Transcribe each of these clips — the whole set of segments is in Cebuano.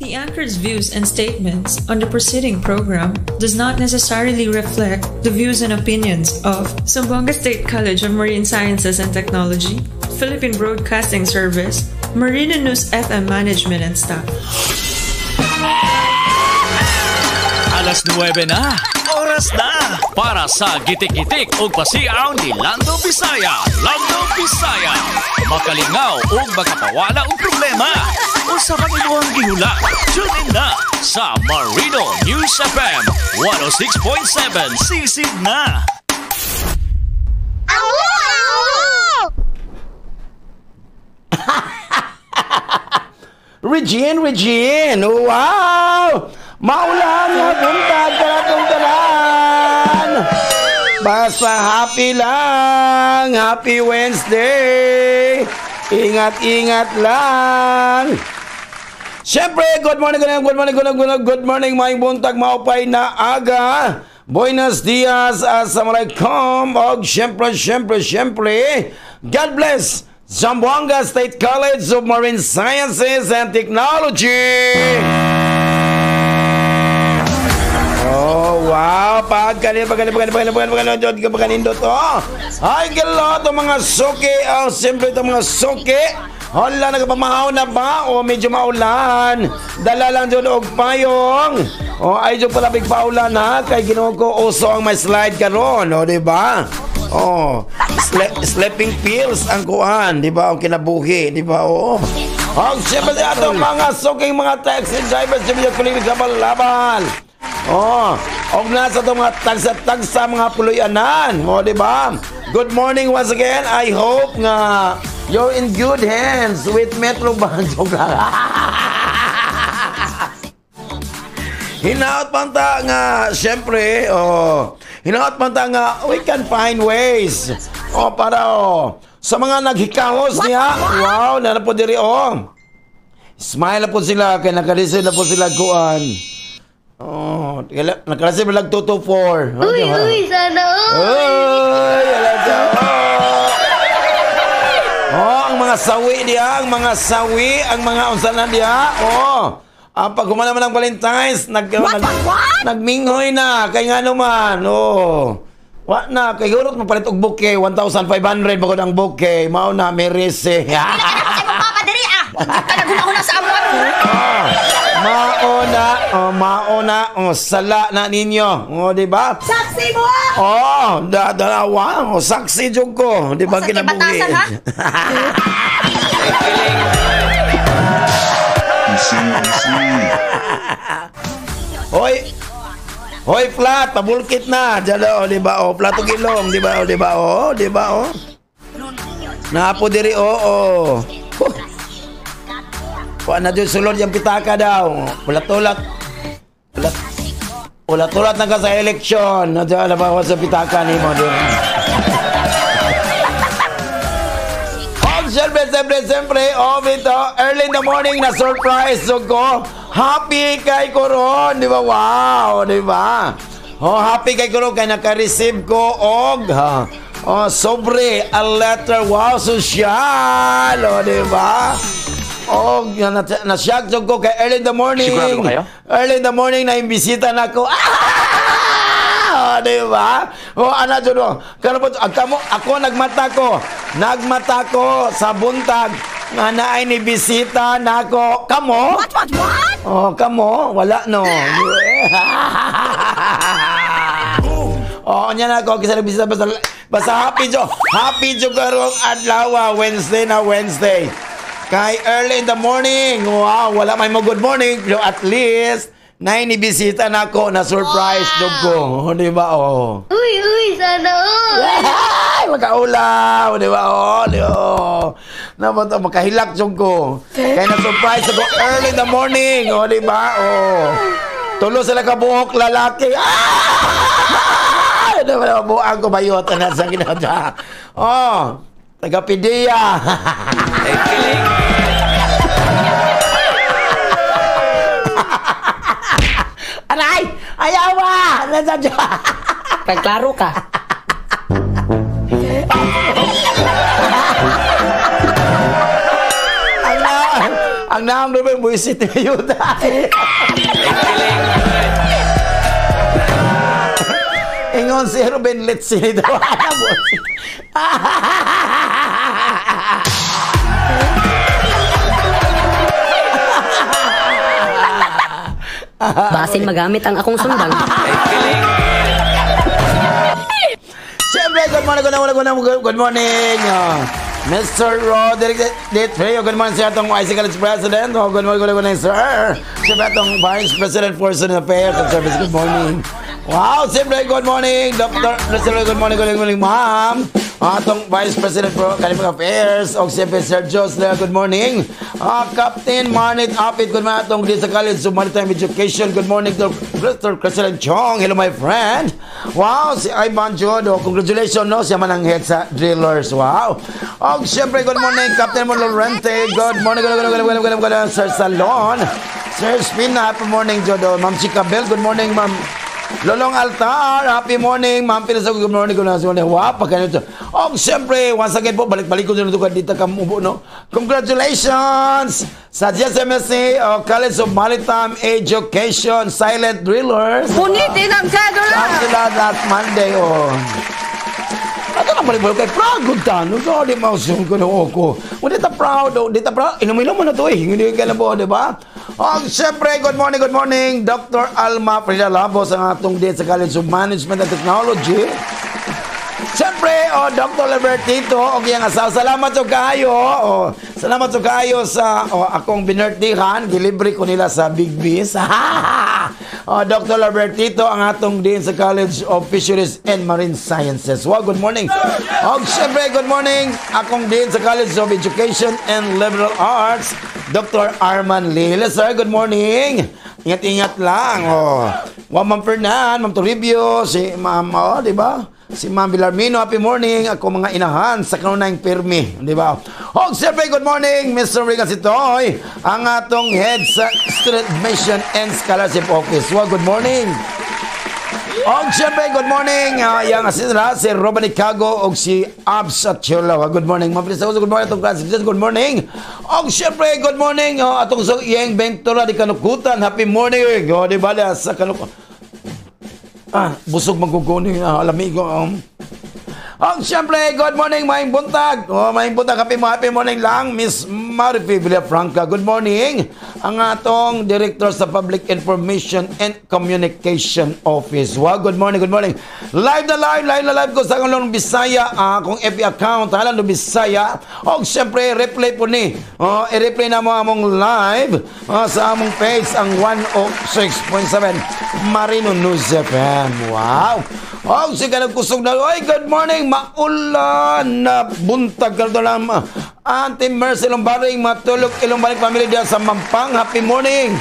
The anchor's views and statements on the preceding program does not necessarily reflect the views and opinions of Zamboanga State College of Marine Sciences and Technology, Philippine Broadcasting Service, Marina News FM management and staff. Alas 9 na. Oras na para sa gitik-gitik ug pasiaw ni Lando Bisaya. Lando Bisaya. Makalingaw ug makapawala og problema. Usa ka imuhang gihula. Tune in na sa Marino News FM 106.7. Sisig na. Regine, Regine! Wow! Maulan nga buntag karatong tanan! Basta happy lang! Happy Wednesday! Ingat-ingat lang! Siyempre, good morning, good morning, good morning, good morning, maayong buntag, maupay na aga! Buenos dias, assalamualaikum, og siyempre, siyempre, siyempre, God bless Zamboanga State College of Marine Sciences and Technology! Oh, wow! Pagkanin, pagkanin, pagkanin, pagkanin, pagkanin, pagkanin, pagkanin, to. Ay, galo, itong mga suki. Oh, siyempre, itong mga suki. Hala, nagpamahaw na ba? O, medyo maulan. Dala lang dyan og payong. O, ay, dyan palabig paulan, ha? Kay Ginoo ko, uso ang may slide karon, o, di ba? Oh, sleeping pills ang kuan, di ba? Ang kinabuhi, di ba? Oo. Oh, siyempre, atong mga suking mga taxi drivers, siyempre, kulibig sa laban. Oh, og nasa itong mga tagsa-tagsa mga puloy-anan. O, di ba? Good morning once again. I hope nga you're in good hands with Metro Band. Hinaot panta nga, siyempre, oh, hinaot panta nga, we can find ways. Oh, para, oh, sa mga naghikahos niya, wow, na po diri, oh. Smile na po sila, kaya nakareceive na po sila kuan. Oh, nakareceive lang 224. Uy, uy, sana all. Uy, ala sa. Oh, ang mga sawi diha, ang mga sawi, ang mga unsa na diha. Oh, ang pag humana man ang Valentine's, nagminghoy na kay ngano man. Oh. Wa na kay hurot mapalit og bouquet, 1,500 bagod ang bouquet. Mao na may rese. Mao na, oh, mao na, oh, sala na ninyo. Oh, di ba? Saksi mo ah! Oh, dalawa. Oh, saksi jud ko, di ba kinabuhi? Hoy. Hoy, flat, pabulkit na. Diyan, oh, di ba? Oh, flat og ilong, di ba? Oh, di ba? Oh, di ba? Oh. Naapo diri, oh, oh. Kuha na dyan sulod yung pitaka daw. Ulat-ulat. Ulat-ulat na ka sa eleksyon. Nandiyan na ba ako sa pitaka ni mo? Oh, siyempre, siyempre, siyempre. Oh, ito, early in the morning na surprise ko. Happy kay Koron. Di ba? Wow. Di ba? Oh, happy kay Koron. Kaya naka-receive ko og oh, sobre a letter. Wow, social. Oh, di ba? Oh, nasyak ko kay early in the morning. Sigurado kayo? Early in the morning na imbisita na ako. Ah! Di ba? Oh, ana jud oh. Karon po ako nagmata ko. Nagmata ko sa buntag nga naay ni bisita nako. Kamo? What, what, what? Oh, kamo? Wala no. Oh, nya na ako kasi nagbisita basta basta happy jo. Happy jo karong adlaw, Wednesday na Wednesday. Kay early in the morning, wow, wala may mo good morning, pero at least, nainibisita na ako, na surprise wow. Ko, di ba, oh. Uy, uy, sana all. Ay, makaulaw, di ba, oh, di ba, oh. Naman, oh, makahilak jud ko. Kaya na-surprise ako early in the morning, oh, di ba, oh. Tulo sila kabuhok lalaki. Ah! Di ba, buang ko bayot, na sa ginagawa. Oh, taga-Pidia. Aray! Ayawa! Nasa Diyos! Pagklaro ka. Ang Ang Ruben buisit ni ayuda. Ingon si Ruben let's see daw. Basin magamit ang akong sundang. Siyempre, good morning, good morning, good morning, good morning. Mr. Roderick Detreo, good morning sa atong IC College President. Oh, good morning, good morning, sir. Siyempre, atong Vice President for Student Affairs and Service, good morning. Wow, siyempre, good morning, Dr. Siyempre, good morning, good morning, ma'am. Atong Vice President for Academic Affairs, o siyempre, Sir Joseph, good morning. Captain Marnit Apit, good morning, atong sa College of Maritime Education. Good morning to Dr. President Chong. Hello, my friend. Wow, si Ivan Jodo, congratulations, no? Siya man ang head sa Drillers. Wow. O, siyempre, good morning, Captain Mon Lorente. Good morning, good morning, good morning, good morning, Sir Salon. Sir Spina, happy morning, Jodo. Ma'am Chicabel, good morning, ma'am. Lolong Altar, happy morning, Ma'am Pinas, good morning, good morning. Wow, pagkanito. Oh, siyempre, once again po, balik-balik ko dito dito kamubo, no? Congratulations sa GSMSC, College of Maritime Education, Silent Drillers. Punitin ang cedula! Sila last Monday, oh. Ato na balik-balik kay proud good ta, no? So, di mausun ko no ko. Di ta proud, oh, di ta proud. Inom-inom mo na to, eh. Hindi ka na po, di ba? Oh, siyempre, good morning, Dr. Alma Frida Labos, ang atong din sa College of Management and Technology. Siyempre, oh, Dr. Libertito, okay ang asawa. Salamat sa kaayo. Oh, salamat sa kaayo sa oh, akong binertihan. Gilibre ko nila sa Big B's. Oh, Dr. Libertito, ang atong din sa College of Fisheries and Marine Sciences. Wow, good morning. Oh, siyempre, good morning. Akong din sa College of Education and Liberal Arts, Dr. Arman Lee. Hello, sir. Good morning. Ingat-ingat lang. Oh. Wow, Ma'am Fernan, Ma'am Toribio, si Ma'am, oh, di ba? Si Ma'am Villarmino, happy morning. Ako mga inahan sa kanunayng pirmi, di ba? Oh, siyempre, good morning, Mr. Regan Sitoy, ang atong head sa Student Admission and Scholarship Office. Wow, good morning. Oh, siyempre, good morning. Yang assistant si Robin Icago o si Abs Atiola. Good morning, Ma'am Felisa. Good morning, atong class. Good morning. Oh, siyempre, good morning. Oh, atong so Yeng Ventura di Kanukutan. Happy morning. Oh, di ba sa Kanukutan? Ah, busog maguguni, alamigo. Oh, siyempre, good morning, maayong buntag. Oh, maayong buntag, happy morning lang, Miss Marife Villafranca. Good morning. Ang atong Director sa Public Information and Communication Office. Wow, good morning, good morning. Live na live, live na live ko sa akong Bisaya, akong FB account, Halan Bisaya. Oh, siyempre, replay po ni. Oh, i-replay na mo among live sa among page, ang 106.7 Marino News FM. Wow. Oh, sige nagkusog na. Oy, good morning. Maulan na buntag ka lang. Auntie Mercy Lombaring, matulog Ilombaring family diyan sa Mampang. Happy morning.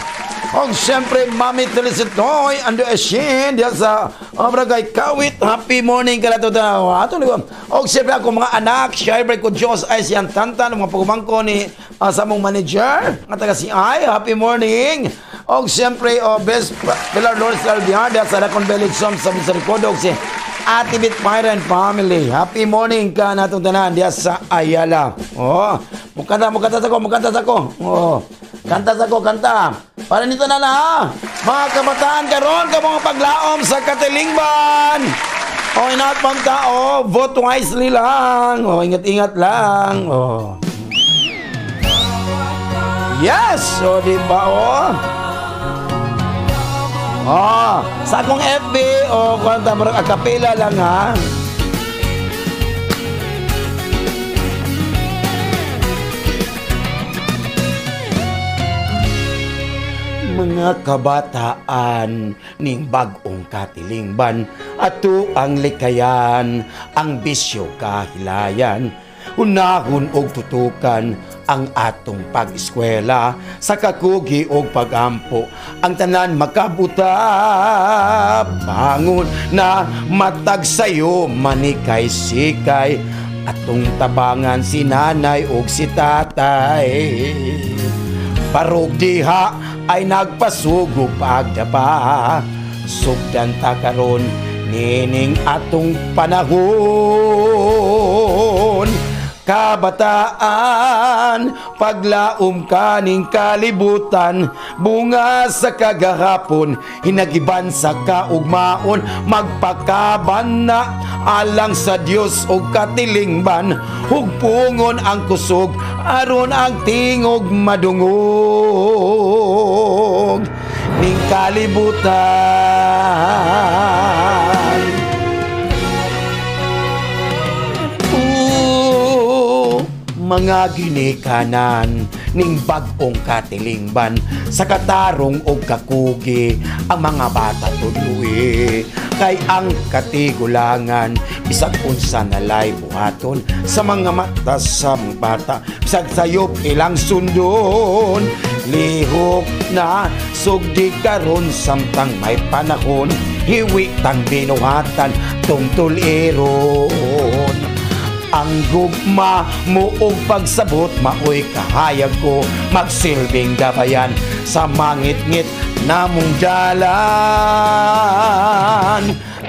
Oh, siyempre, Mami Teresitoy, Ando Eshin, diyan sa Barangay Kawit. Happy morning ka na ito. Oh, siyempre, ako mga anak, syempre ko Diyos ay siyang tantan, mga pagumangko ni sa among manager, nga taga si Ay. Happy morning. Oh, siyempre, oh, best Pilar Lawrence Albiar, diyan sa Racon Village, sa Misericordia, si Ate Bit Pyra and family. Happy morning ka natong tanan diya sa Ayala. Oh, mukanta sa ko. Oh, kanta sa ko, kanta. Para nito na na, ha? Mga kabataan karon ka mga paglaom sa katilingban. Oh, inat pang tao, vote wisely lang. Oh, ingat-ingat lang. Oh. Yes, oh, di ba oh? Oh, sa akong FB, oh, kwanta mo akapela lang ha. Mga kabataan ning bag-ong katilingban, ato ang likayan, ang bisyo kahilayan, unahon og tutukan ang atong pag-eskwela sa kakugi og pagampo, ang tanan makabuta. Bangon na matag sayo manikay sikay, atong tabangan si nanay og si tatay. Parog diha ay nagpasugo pagdapa, sugdan ta karon nining atong panahon. Kabataan, paglaom kaning kalibutan, bunga sa kagahapon, hinagiban sa kaugmaon, magpakaban na alang sa Dios og katilingban, hugpungon ang kusog, aron ang tingog madungog ning kalibutan. Mga ginikanan ning bag-ong katilingban sa katarong og kakugi ang mga bata tudloy, kay ang katigulangan bisag unsa nalay buhaton sa mga mata sa mga bata, bisag sayop ilang sundon. Lihok na sugdi karon samtang may panahon, hiwi tang binuhatan tungtol iron. Ang gugma mo og pagsabot maoy kahayag ko, magsilbing gabayan sa mangitngit namong dalan.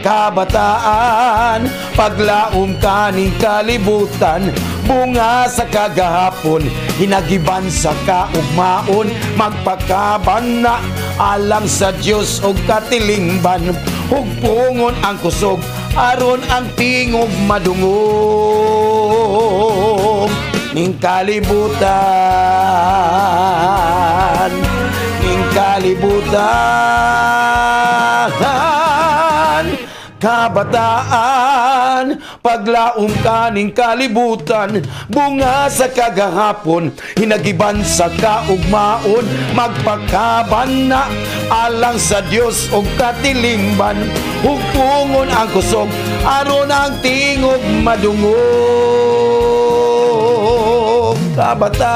Kabataan, paglaom kaning kalibutan, bunga sa kagahapon, hinagiban sa kaugmaon, magpakaban na alang sa Dios og katilingban, hugpungon ang kusog, aron ang tingog madungog ning kalibutan, ning kalibutan. Kabataan, paglaom kaning kalibutan, bunga sa kagahapon, hinagiban sa kaugmaon, magpakaban na alang sa Dios og katilingban, hugpungon ang kusog, aron ang tingog madungog. Kabataan,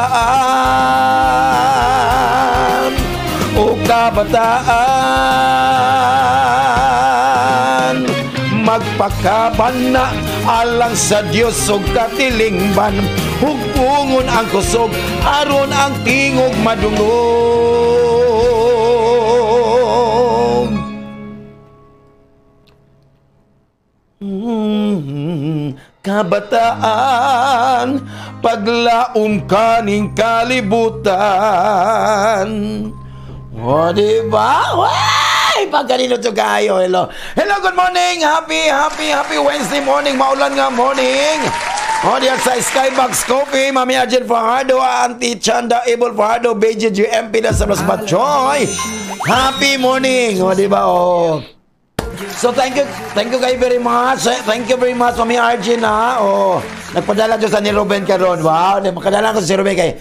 o kabataan, magpakaban na alang sa Dios og katilingban, hugpungon ang kusog, aron ang tingog madungog. Kabataan, paglaom kaning kalibutan. O, diba? Ay, pagkanino to kayo. Hello. Hello, good morning. Happy, happy, happy Wednesday morning. Maulan nga morning. O, diyan sa Skybox Coffee, Mami Arjen Fajardo, Auntie Chanda Abel Fajardo, BJGMP na sa Las Batchoy. Happy morning. O, diba? O. So, thank you kayo very much. Thank you very much, Mami Arjen, ha. O, nagpadala dyan sa ni Ruben karon. Wow, di, makadala ko si Ruben kay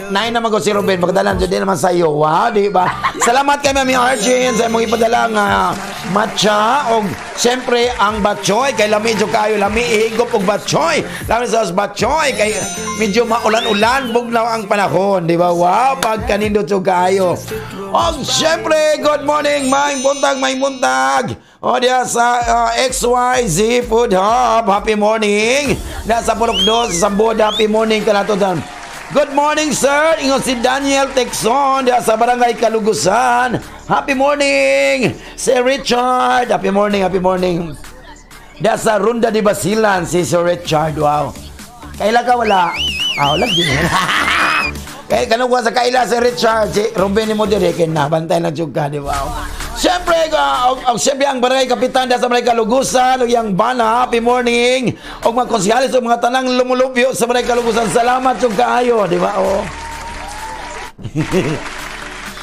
nine naman ko si Ruben, makadala dyan din naman sa iyo. Wow, di ba? Salamat kay Mami Arjen sa imong ipadala nga matcha og siyempre ang batchoy kay lami jud kayo, lami ihigop og batchoy. Lami sa batchoy kay medyo maulan-ulan bugnaw ang panahon, di ba? Wow, pagkanindot jud kayo. Og siyempre, good morning, maayong buntag, maayong buntag. O diya sa XYZ Food Hub, happy morning. Nasa Purok 2, sa Samboda, happy morning kanato dan. Good morning, sir. Ingon si Daniel Texon diya sa Barangay Kalugusan. Happy morning. Si Richard, happy morning, happy morning. Diya sa Runda de Basilan, si Sir Richard. Wow. Kaila ka wala? Ah, wala din. Kaya kanong sa kaila si Richard, si Ruben ni mo dire kay nabantay na jud ka, di ba? Siyempre, siyempre ang Barangay Kapitan sa Barangay Kalugusan, ug yang bana, happy morning. Og mga konsehalis ug mga tanang lumulupyo sa Barangay Kalugusan, salamat jud kaayo, di ba? Oh.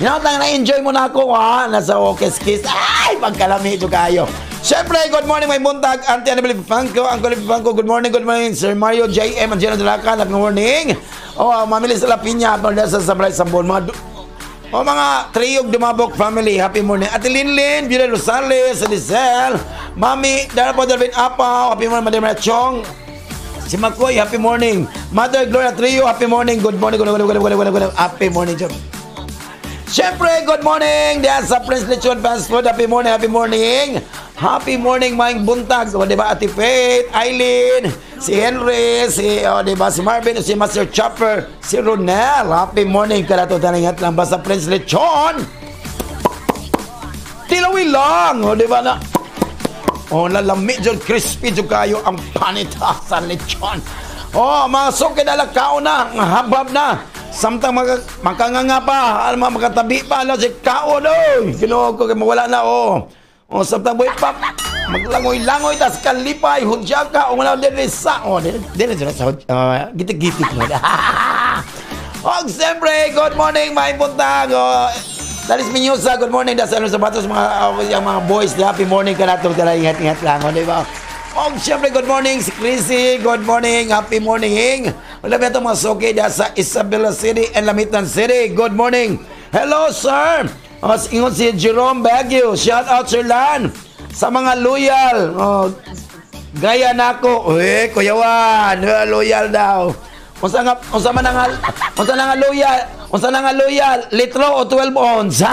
Hinatang na-enjoy mo na ako, ha? Nasa Okes Kiss. Ay, pagkalami jud kaayo. Siyempre, good morning, may buntag, Auntie Annabelle Franco, Uncle Franco, good morning, Sir Mario JM, Angelo Dalacan, good morning. Oh, Mamilis La Piña, sa Barangay Sambon, mga mga Triog Dumabok family, happy morning. Ate Linlin, Beauty Rosales, Lizelle, Mami, Dara po Delvin Apaw, happy morning, Madam Chong. Si Makoy, happy morning. Mother Gloria Trio, happy morning. Good morning, good morning, good morning, good morning, happy morning, Job. Siyempre, good morning diyan sa Prince Lechon Fast Food. Happy morning, happy morning. Happy morning, maing buntag. O, diba, Ate Faith, Eileen, si Henry, si, o, diba, si Marvin, si Master Chopper, si Ronel. Happy morning. Kalato talingat lang ba sa Prince Lechon? Tilawi lang. O, diba na? O, lalami dyan, crispy dyan kayo ang panita sa lechon. Oh, mga suki na kaon na, habab na. Samtang makanganga pa, alam mo, makatabi pa, ala si kaon, oy. Ginoo ko, kay mawala na, oh. Oh, samtang buhay pa, maglangoy-langoy, tas kalipay, hudya ka, o wala dili sa, oh, dili, dili, dili, sa, gitik-gitik mo. Og siyempre, good morning, may buntag, oh. Dalis Minyusa, good morning, das ano sa batos, mga, yung mga boys, happy morning ka na ito, ingat-ingat lang, oh, di ba? Og siyempre, good morning si Chrissy, good morning, happy morning. Wala ba itong mga suki dyan sa Isabela City and Lamitan City? Good morning. Hello, sir. O, ingon si Jerome Baguio. Shout out, Sir Lan. Sa mga loyal. O, gaya nako. Uy, Kuya Juan, loyal daw. Unsa nga unsa man ang unsa na nga loyal? Unsa na nga loyal? Litro o 12 ounce?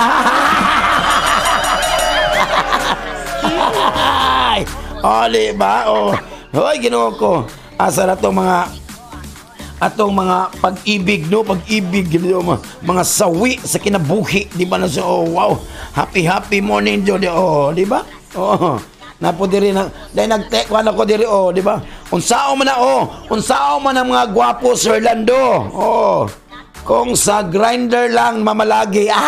Oh, di ba? Oh. Hoy, Ginoo ko. Asa na tong mga atong mga pag-ibig, no? Pag-ibig, Ginoo, mga sawi sa kinabuhi, di ba na so, oh, wow. Happy happy morning jud, oh, di ba? Oh. Napo diri na dai nagtekwan ako diri, oh, di ba? Unsao man na, oh, unsao man ang mga gwapo, Sir Lando. Oh. Kung sa grinder lang mamalagi. Ah!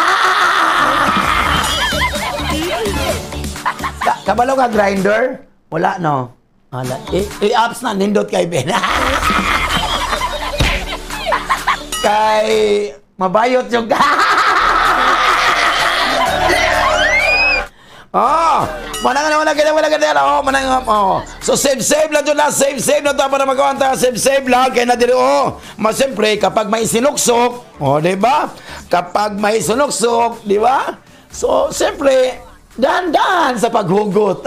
Kabalo ka grinder? Wala, no? Wala. I-apps na, nindot kay Ben. Kay mabayot yung... Oh! Manang na, manang na, manang na, oh, manang, oh. So, save, save lang dyan na, save, save na ito para magawa tayo, save, save lang, kaya na dito, oh. Mas siyempre, kapag may sinuksok, oh, di ba? Kapag may sinuksok, di ba? So, siyempre, dahan-dahan sa paghugot.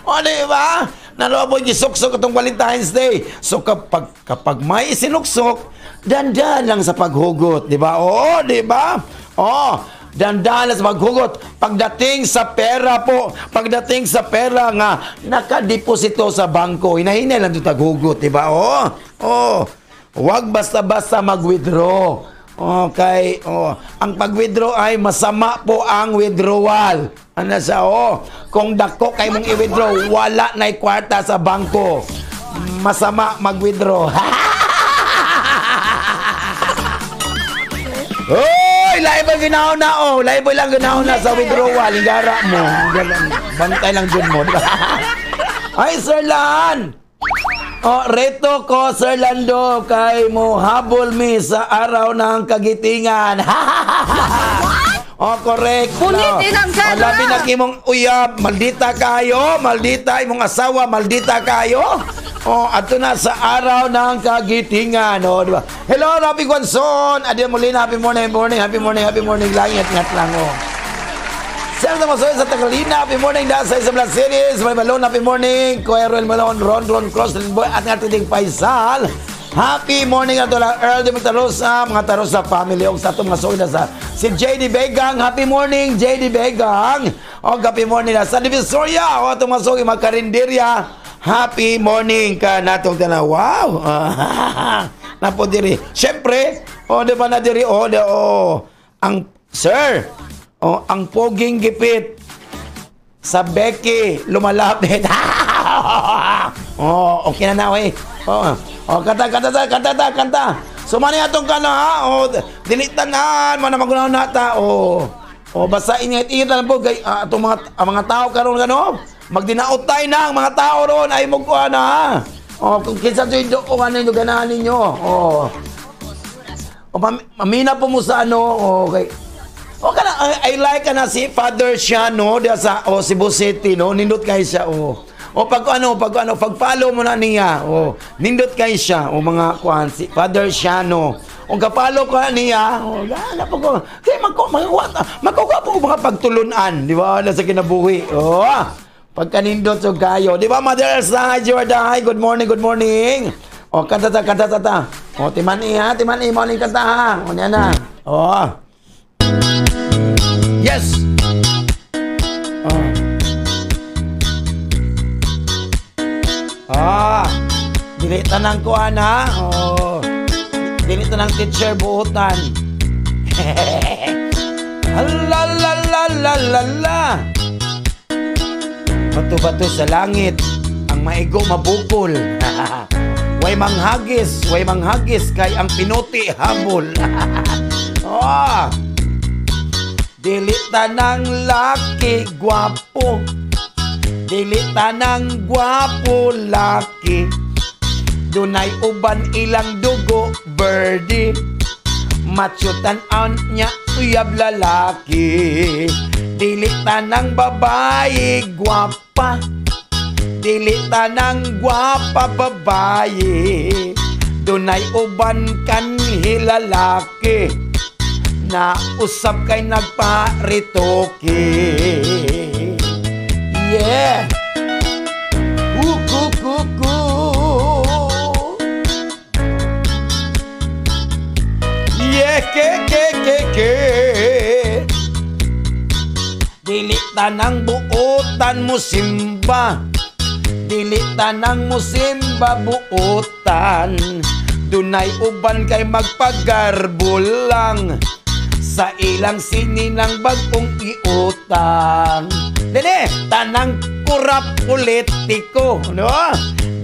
O, di ba? Naloboy gisuksok itong Valentine's Day. So, kapag may sinuksok, dandan lang sa paghugot, di ba? Oo, di ba? Oo, dandan lang sa paghugot. Pagdating sa pera po, pagdating sa pera nga, nakadeposito sa bangko, hinahinay lang ito taghugot, di ba? Oo, oo. Huwag basta-basta mag-withdraw. Okay, oh. Ang pag-withdraw ay masama po ang withdrawal. Ano siya, oh. Kung dako kay mong i-withdraw, wala na'y kwarta sa bangko. Masama mag-withdraw. Hoy, lahi ba ginaon na, oh. Lahi ba lang ginaon na sa withdrawal. Ingara mo. Bantay lang dyan mo. Ay, Sir Lan. Oh, reto ko, Sir Lando, kay mo habol mi sa araw ng kagitingan. Oh, correct. Punitin ang Oh, labi na kimong uyab, maldita kayo, maldita imong asawa, maldita kayo. Oh, ato na sa araw ng kagitingan. Oh, di ba? Hello, Rafi Guanzon. Adieu Molina, happy morning, morning, happy morning, happy morning lang. Ingat, ingat lang, oh. Sir Tamasoy sa Tagalina, happy morning dahil sa Isabela City, May Malone, happy morning, Kuya Ruel Malone, Ron Ron Cross, Boy, at nga Titing Faisal. Happy morning ato lang, Earl de Tarosa, mga Tarosa family, og sa atong mga soy na sa si JD Begang, happy morning JD Begang. Og happy morning na sa Divisoria, o atong mga soy mga karinderya, happy morning ka natong tanan. Wow. Napo diri. Syempre, o di ba na diri, o di, o ang sir, oh, ang poging gipit sa Becky lumalapit. Oh, okay na na, okay. Oh, oh, kanta, kanta, kanta, kanta, kanta. So, mani atong ka na, ha? Oh, dilitanan, mana magunaw nata. Oh, oh, basta ingat-ingat lang po kay atong mga tao karon kano. Magdinaot tayo na ang mga tao ron ay magkuha na, ha? Oh, kung kinsa joy do kung ano yung ganahan ninyo. Oh. Oh, mamina po mo sa ano, okay. O kana, I like ka na si Father siya, no, diya sa oh, Cebu City, no, nindot kay siya, oh. O pag ano, pag-follow mo na niya, oh, nindot kay siya, o mga kuan si Father Siano. O ka-follow ka niya, oh, gana po ko. Kay makuha po ko mga pagtulunan, di ba, na sa kinabuhi. Oh, pagkanindot so kayo, di ba, Mother Elsa, hi Jordan, hi, good morning, good morning. O kanta ta, kanta ta ta. O timani ha, timani mo ning kanta ha. O niya na. Oh. Yes. Oh. Ah, dili tanang kuan ha. Oh. Dili tanang teacher buotan. La la la la la la. Bato-bato sa langit ang Ang maigo mabukol. Way manghagis kay ang pinuti habol. Oh. Dili tanang laki gwapo, dili tanang gwapo laki. Dunay uban ilang dugo birdie, macho tan-aw niya uyab lalaki. Dili tanang babae gwapa, dili tanang gwapa babae. Dunay uban kanhi lalaki, na usab kay nagparitoke. Yeah. Uku-ku-ku. Yeah, ke ke ke ke. Dili tanang buotan mo simba, dili tanang mo simba buotan. Dunay uban kay magpagarbo lang sa ilang sininang bagong iutang. Dili tanang kurap politiko, no?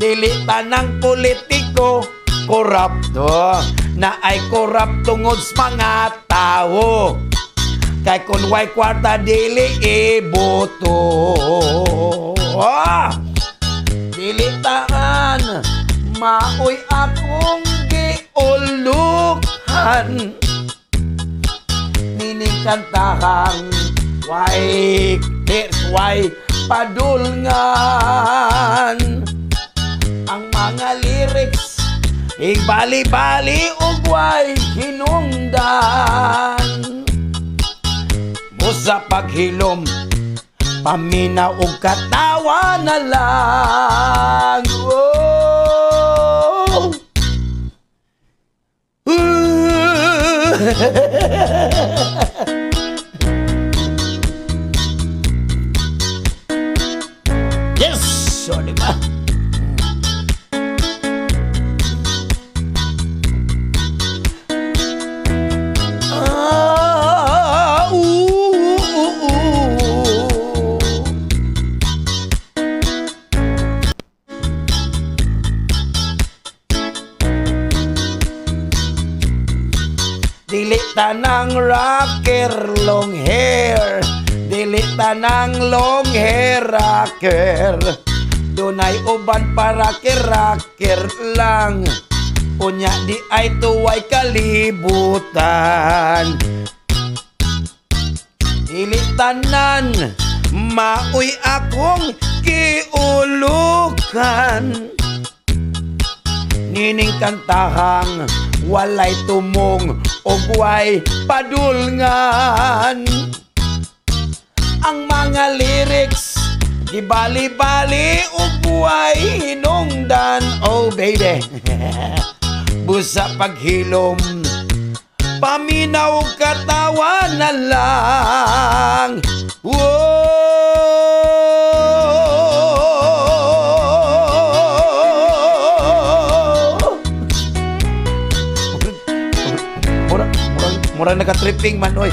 Dili tanang politiko korapto, na ay korap tungod sa mga tao. Kay kun way kwarta dili iboto. Ah! Dili taan maoy akong giulukan, nining kantahang way way padulngan. Ang mga lyrics igbali-bali ug way hinungdan. Busa paghilom paminaw ug katawa na lang. Oh. Yes! So, di ba? Ah, ooh, ooh, ooh. Dili tanang rocker long hair, dili tanang long hair rocker. Dunay uban para rocker lang, unya di ay tuway kalibutan. Dili tanan maoy akong kiulukan, nining kantahang walay tumong og way padulngan. Ang mga lyrics gibali-bali ug way hinungdan. Oh baby. Busa paghilom paminaw katawa na lang. Whoa! Mura naka-tripping man oy.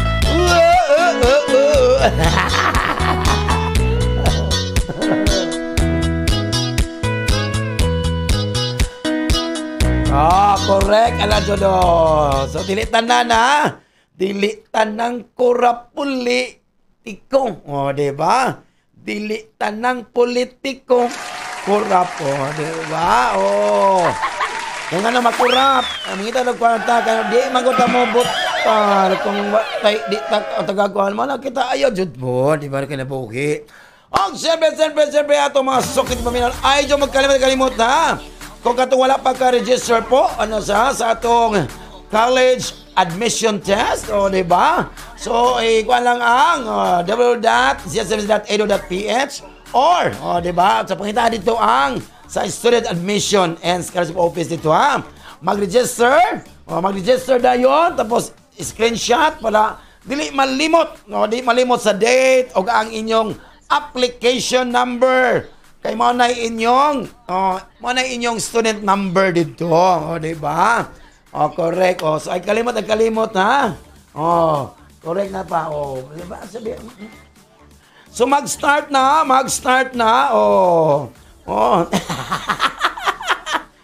Ah, correct ala jodo. So dili tanan ha. Dili tanang korap politiko. Oh, di ba? Dili tanang politiko korap, oh, di ba? Oh. Kung ano makurap, mangita og kwarta kay di man gud ta mo butal kung tay di ta tagakuan mo na kita ayaw jud mo, di ba kinabuhi. Og siyempre siyempre ato mga sukit paminaw ay jud magkalimot ha. Kung katong wala pa ka-register po ano sa atong college admission test, o di ba? So ikuan lang ang www.csms.edu.ph or o di ba? Sa pangita dito ang sa Student Admission and Scholarship Office dito ha. Mag-register, o mag-register dayon tapos screenshot para dili malimot, no, dili malimot sa date o ang inyong application number. Kay mao na inyong mao na inyong student number dito, o di ba? O correct. O so ay kalimot ha. O correct na pa. O di ba sabi. So mag-start na. O Oh.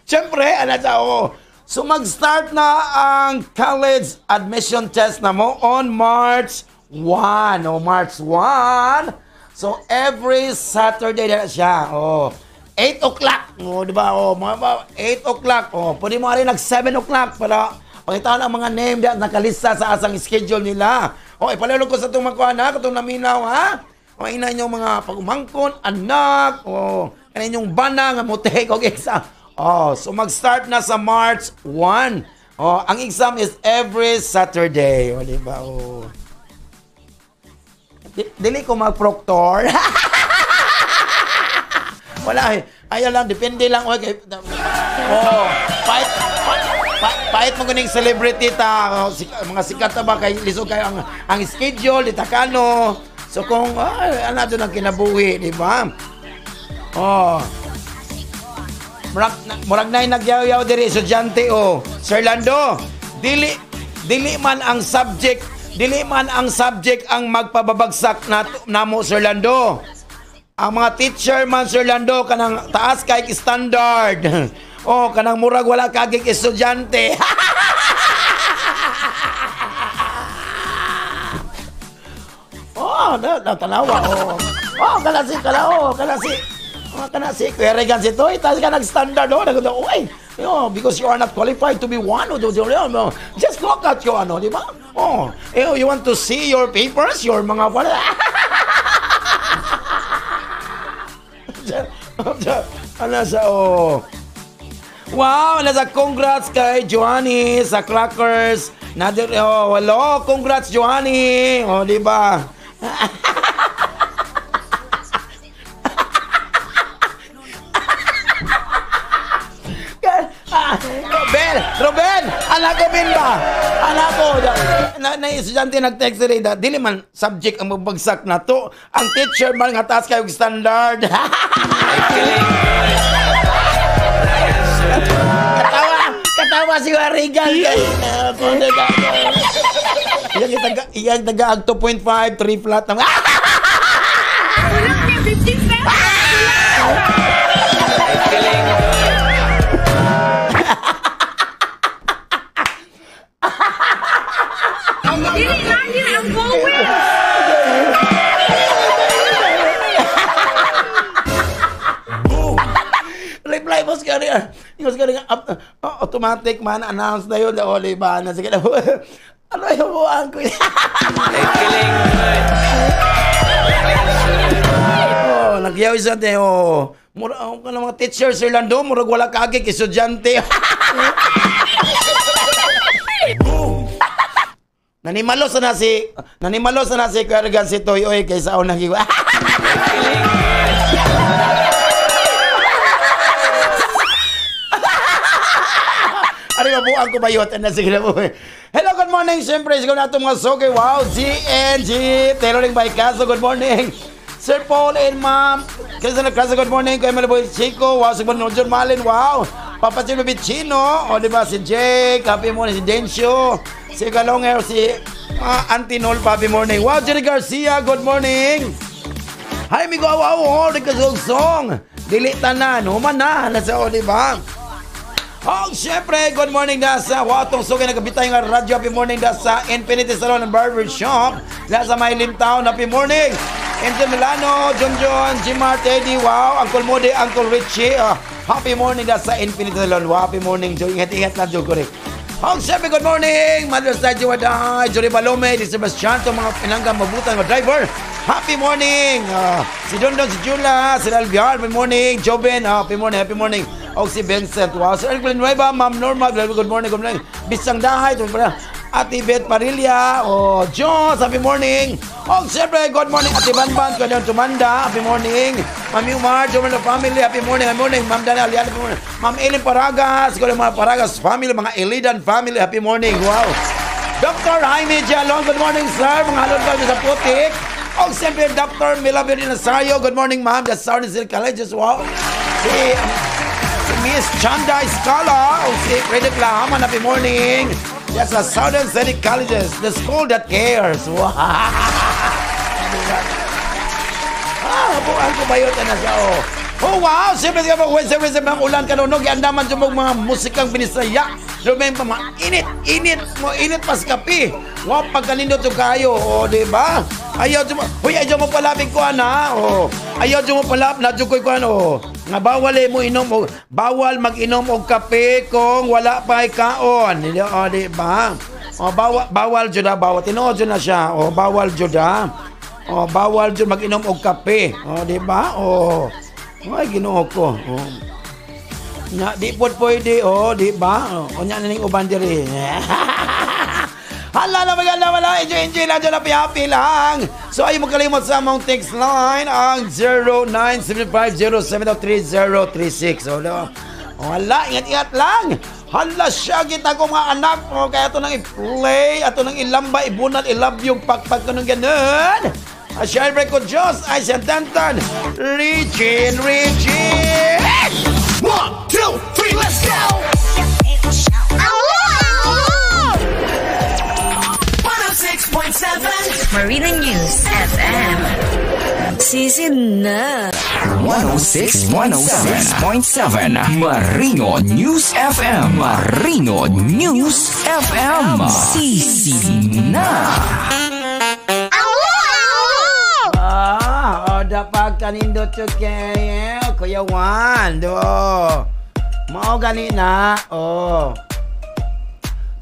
Siyempre, ano sa oh. So mag-start na ang college admission test na mo on March 1. Oh, March 1. So every Saturday na siya. Oh. 8 o'clock. Oh, di ba? Oh, mga 8 o'clock. Oh, pwede mo rin nag 7 o'clock para pakita ang mga name na nakalista sa asang schedule nila. Oh, ipalalo ko sa itong makuha na, katong naminaw, ha? O, ina inyong mga pagumangkon, anak, o, kana inyong bana nga mo take og exam. Oh, so mag-start na sa March 1. Oh, ang exam is every Saturday. O, di ba? Oh. Dili ko mag-proctor. Wala eh. Ayaw lang, depende lang. Okay. Oh, pait mo kuning celebrity ta. Oh, mga sikat ta ba kay lisod kayo ang schedule, di takano. So kung ano doon ang kinabuhi, di ba? Oh. Murag na nagyaw-yaw diri estudyante oh. Sir Lando, dili man ang subject, dili man ang subject ang magpababagsak namo Sir Lando. Ang mga teacher man Sir Lando kanang taas kay standard. Oh, kanang murag wala kagig estudyante. Oh, tanawa oh. Oh, kalasi oh, kalasi. Kana si Kuya Regan si Toy, taas ka nag-standard oh, nag oy. You because you are not qualified to be one of those. Just look at your ano, di ba? Oh, you want to see your papers, your mga ano sa oh. Wow, nasa congrats kay Joanny sa Crackers. Nadir oh, hello, congrats Joanny. Oh, di ba? Ruben, anak ko bin ba? Anak ko, na estudyante nag-text rin, dili man subject ang magbagsak na to. Ang teacher man nga taas kayo standard. Katawa si Regan. Iyang taga 2.5, 3 flat. Kulang ni 50 cents. Dili lang yun ang vowel. Reply mo sa kanya. Automatic man, announce na yun. O, diba? Sige na. Ano yung buwan ko? Oh, nagyaw isa tayo. Mura, ka ng mga teacher, Sir Lando, murag wala kagig, estudyante. Boom! Nanimalos na si Kuya Regan si Toy, oy, kaysa ako nagiwa. Ano yung buang ko ba yun? Sige na po. Hello, good morning. Siyempre, siguro na itong mga soke. Wow, GNG, Tailoring by Caso, good morning. Sir Paul and Ma'am Kristen Caso, good morning. Kuya Maliboy Chico, wow, si John Malin, wow. Papa Chino Vicino, o diba, si Jake, happy morning, si Dencio, si Galonger, si Auntie Nol, happy morning. Wow, Jerry Garcia, good morning. Hi, amigo, wow, wow, song. Dili tanan, human na, nasa o, diba? Oh, syempre, good morning na sa Watong Sugay, nagkabitay nga radyo. Happy morning na sa Infinity Salon and Barber Shop. Na sa Maylin Town, happy morning. Angel Milano, John John, Jimar, Teddy, wow, Uncle Modi, Uncle Richie. Happy morning na sa Infinity Salon. Wow, happy morning, Joe. Ingat-ingat lang, Joe. Correct. Oh, syempre, good morning. Mother's Day, Jiwaday, Jory Balome, Di Sebastian, to mga pinanggang mabutan mga driver. Happy morning. Si Dondon, si Jula, si Alviar, good morning. Joben, happy morning, happy morning. O si Vincent, wow. Sir Eric Villanueva, Ma'am Norma, good morning, good morning. Bisang Dahay, Ate Beth Parilla, oh, Jones, happy morning. Oh, siyempre, good morning, Ate Banban, Kuya Tumanda, happy morning. Ma'am Umar, Joman family, happy morning, happy morning. Ma'am Dana, happy morning. Ma'am Ellen Paragas, good mga Paragas family, mga Elidan family, happy morning, wow. Dr. Jaime Jalon, good morning, sir. Mga halon pa sa putik. Oh, siyempre, Dr. Milabel Nazario, good morning, ma'am. The Southern City Colleges, wow. Si Miss Chanda Escala, o si Frederick Lahaman, happy morning. Yes, the Southern City Colleges, the school that cares. Wow. Ah, buwan ko ba yun? Ano siya, oh. Oh wow, siyempre ka ba Wednesday, Wednesday mga ulan kanunog, andaman jud mga musikang binisaya. Lumeng pa mga init, init mo init pas kape. Wa pagkanindot jud kayo, oh, di ba? Ayaw jud mo, huy, ayaw mo palabig ko ana, oh. Ayaw jud mo palab na jud koy kuan, oh. Nga bawal eh mo inom og bawal mag-inom og kape kung wala pa kaon. Oh, di ba? Oh, bawal bawal jud ah, bawal tinuod jud na siya. Oh, bawal jud ah. Oh, bawal jud mag-inom og kape. Oh, di ba? Oh. Ay, Ginoo ko. Oh. Nga, di pod pwede, oh, di ba? Oh, unya na ning uban diri. Hala na maganda wala, enjoy enjoy lang dyan, happy happy lang. So ay mo kalimot sa among text line ang 0975073036. So, no? Wala, ingat-ingat lang. Hala siya, kita ko mga anak. O, kaya ito nang i-play, ato nang ilamba, ibunat, ilove yung pakpak ko ng ganun. Siyempre ko Diyos ay si Tantan. Richie, Richie! 1, 2, 3, let's go! 106.7 Marina News FM. Season na. 106.7 Marino News FM. Marino News FM. Sisi na. Ah, o dapat kanindot yung kay Kuya Juan. Do. Mao gani na. Oh.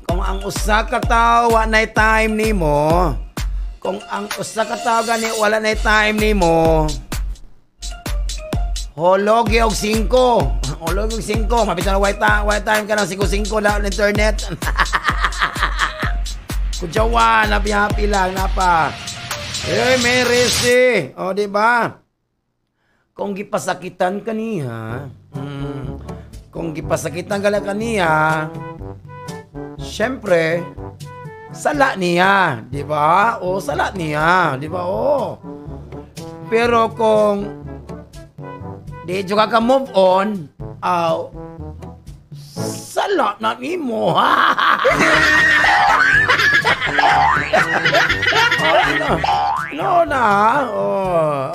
Kung ang usa ka tawo wa nay time nimo, kung ang usa ka tawo gani wala nay time nimo, hologi og 5. Hologi og 5. Mapit na white time ka ng 5-5 na internet. Kujawan, happy happy lang napa. Eh, may resi. O, di ba? Kung gipasakitan ka niya, kung gipasakitan ka lang kaniya, syempre, sala niya, di ba? O, sala niya, di ba? O. Pero kung di ka ka move on, aw, sala na nimo. Oh, no. No na. Oh.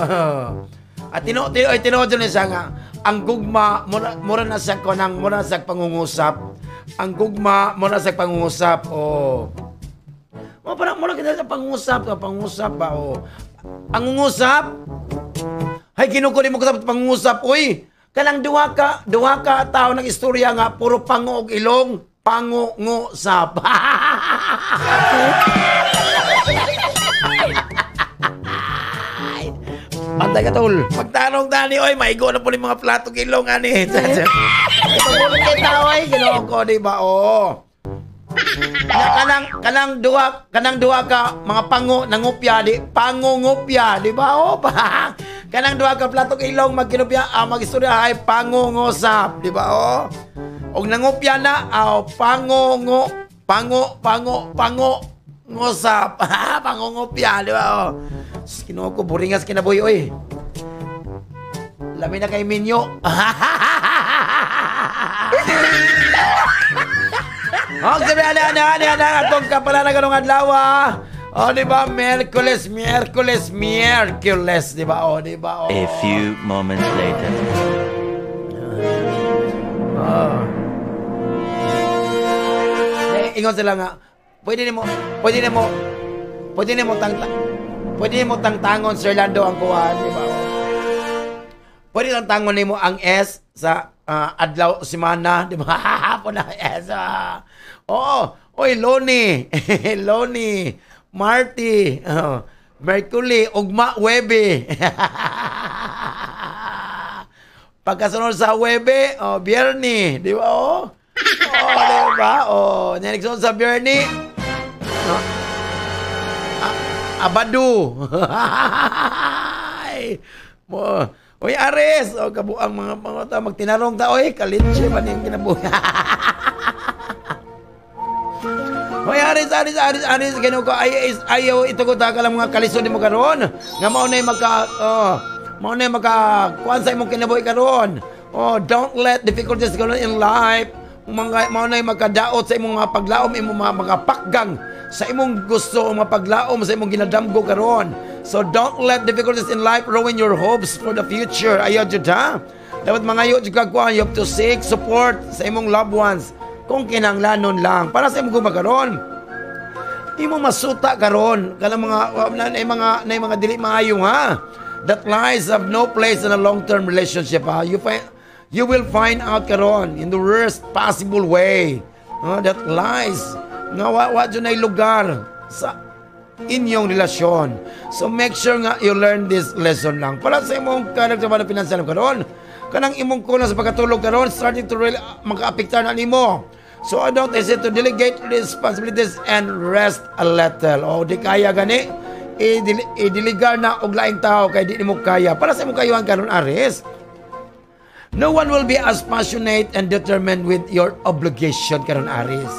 At tinuod na siya nga, ang gugma, mura na siya ko ng, mura na siya pangungusap. Ang gugma, mura na siya pangungusap. Oh. Mura, mura kita sa pangungusap. Pangungusap ba? Oh. Ang ungusap? Hay, kinukuli mo ko sa pangungusap. Uy, kanang duha ka tao ng istorya nga, puro pango og ilong, pangungusap. Pantay ka, tol. Pagtarong tani, oy, maigo na po yung mga plato kilong, ani. Ipagulong kay tao, ay, ginoo ko, di ba? Oo. Kanang duha ka, mga pango, nangupya, di, pangungupya, di ba? Oo, pa. Kanang duha ka plato kilong, magkinupya, magistorya, ay, pangungusap, di ba? Oo. Og nangupya na, aw, pangungu, pango, pango, pango, ngusap. Pangungupya, di ba? Oo. Kinuha ko, buringas kinabuhi, oy. Lami na kay Minyo. Okay, ana, atong kapala na ganong adlaw. O, di ba? Miyerkules, Miyerkules, Miyerkules, di ba? O, di ba? A few moments later. Oh. Eh, ingon sila nga, pwede nimo tangtangon Sir Lando ang kuan, di ba? Pwede tangtangon nimo ang S sa adlaw semana, di ba? Puna S. Oo, oy Loni, Loni, Marty, Mercury, ugma Webe. Pagkasunod sa Webe, oh, Biyerni, di ba? Oh, oh, di ba? Oh, nagsunod sa Biyerni. No? Abadu. Oy Ares, oh, kabuang mga ta magtinarong ta oy, kalitse man yung kinabuhi. Oy Ares, Ares, Ares, Ares, ganun ko ay ayaw ito ko ta kalang mga kalisod nimo karon. Nga mao nay maka mao nay maka kuan sa imong kinabuhi karon. Oh, don't let difficulties go in life Mga mao nay makadaot sa imong mga paglaom, imong mga makapakgang sa imong gusto o mga paglaom sa imong ginadamgo karon. So don't let difficulties in life ruin your hopes for the future. Ayaw jud ha. Dapat mangayo jud kag kuan, you have to seek support sa imong loved ones kung kinahanglanon lang. Para sa imong gugma karon, imo masuta karon kanang mga na, na mga dili maayo ha. That lies have no place in a long-term relationship ha. You will find out karon in the worst possible way that lies nga wa jud nay lugar sa inyong relasyon. So make sure nga you learn this lesson lang. Para sa imong character ba na pinansyal karon, kanang imong kulang sa pagkatulog karon starting to really makaapektar na nimo. So I don't hesitate to delegate responsibilities and rest a little. O di kaya gani, idiligar na og laing tao kay di nimo kaya. Para sa imong kayuhan karon, Aries, no one will be as passionate and determined with your obligation karon, Aries.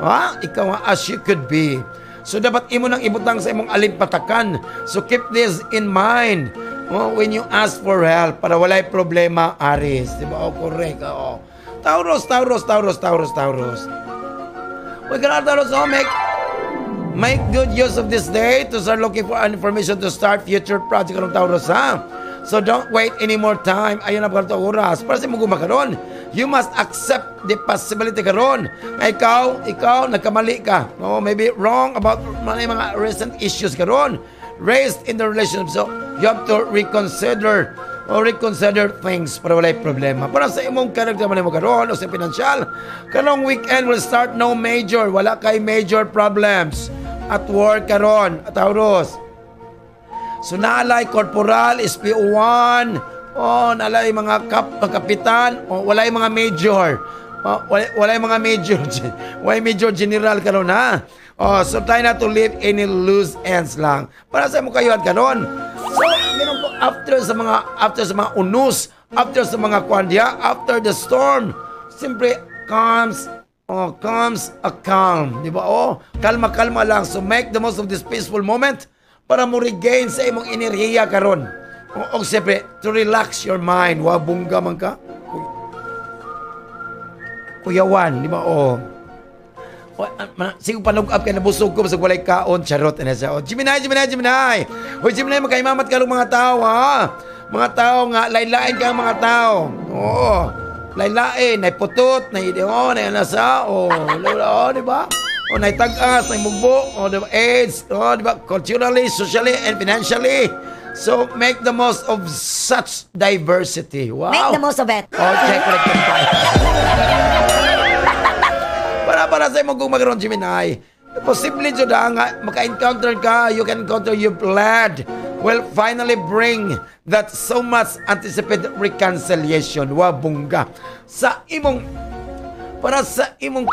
Ha? Ikaw nga as you could be. So dapat imo nang ibutang sa imong alimpatakan. So keep this in mind, oh, when you ask for help para walay problema, Aries. Di ba? Oh, correct. Oh. Taurus, Taurus, Taurus, Taurus, Taurus. We can Taurus, oh, make good use of this day to start looking for information to start future project karong Taurus, ha? So don't wait any more time. Ayun ang pagkato oras. Para sa imong karon, you must accept the possibility karon nga ikaw nagkamali ka. No, maybe wrong about mga recent issues karon raised in the relationship. So you have to reconsider or reconsider things para walay problema. Para sa imong character man mo karon o sa pinansyal, karong weekend will start no major, wala kay major problems at work karon, Taurus. So naalay corporal, SPO1, oh, naalay mga kapitan, oh, walay mga major. Oh, walay mga major, walay major general karon ha. Oh, so try not to leave any loose ends lang. Para sa imong kayuhan karon. So, ganun ko after sa mga unos, after sa mga kwandya, after the storm, siyempre comes a calm, di ba? Oh, kalma-kalma lang. So make the most of this peaceful moment para mo regain sa imong enerhiya karon. O siyempre, to relax your mind. Wa bungga man ka. Kuyawan, di ba? Oh. O, sige panug-up kay nabusog ko sa walay kaon, charot na siya. Oh, Gemini, Gemini, Gemini. Hoy, Gemini, makaimamat karong mga tao ha. Mga tao nga lain-lain kang mga tao. Oo. Lain-lain, nay putot, nay oh, nay nasa, oh, oh, di ba? Oh, nay tag-as, nay mugbo, oh, di ba? AIDS, oh, di ba? Culturally, socially, and financially. So, make the most of such diversity. Wow. Make the most of it. Oh, check, correct, correct. Para sa imong kung magkaroon, Gemini, posible jud nga maka-encounter ka, you can encounter your blood will finally bring that so much anticipated reconciliation. Wa bungga. Sa imong para sa imong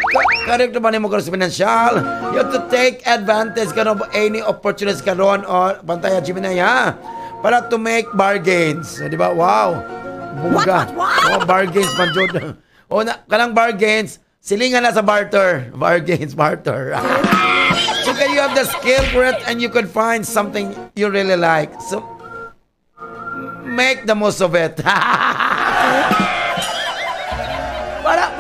character ba nimo karon sa financial, you have to take advantage karon of any opportunities karon o pantaya, Gemini ha, para to make bargains. So, di ba? Wow. Bungga. What, what, what? Oh, bargains man jud. O na kanang bargains, silingan na sa barter. Bargains, barter. So can you have the skill for it and you could find something you really like. So make the most of it.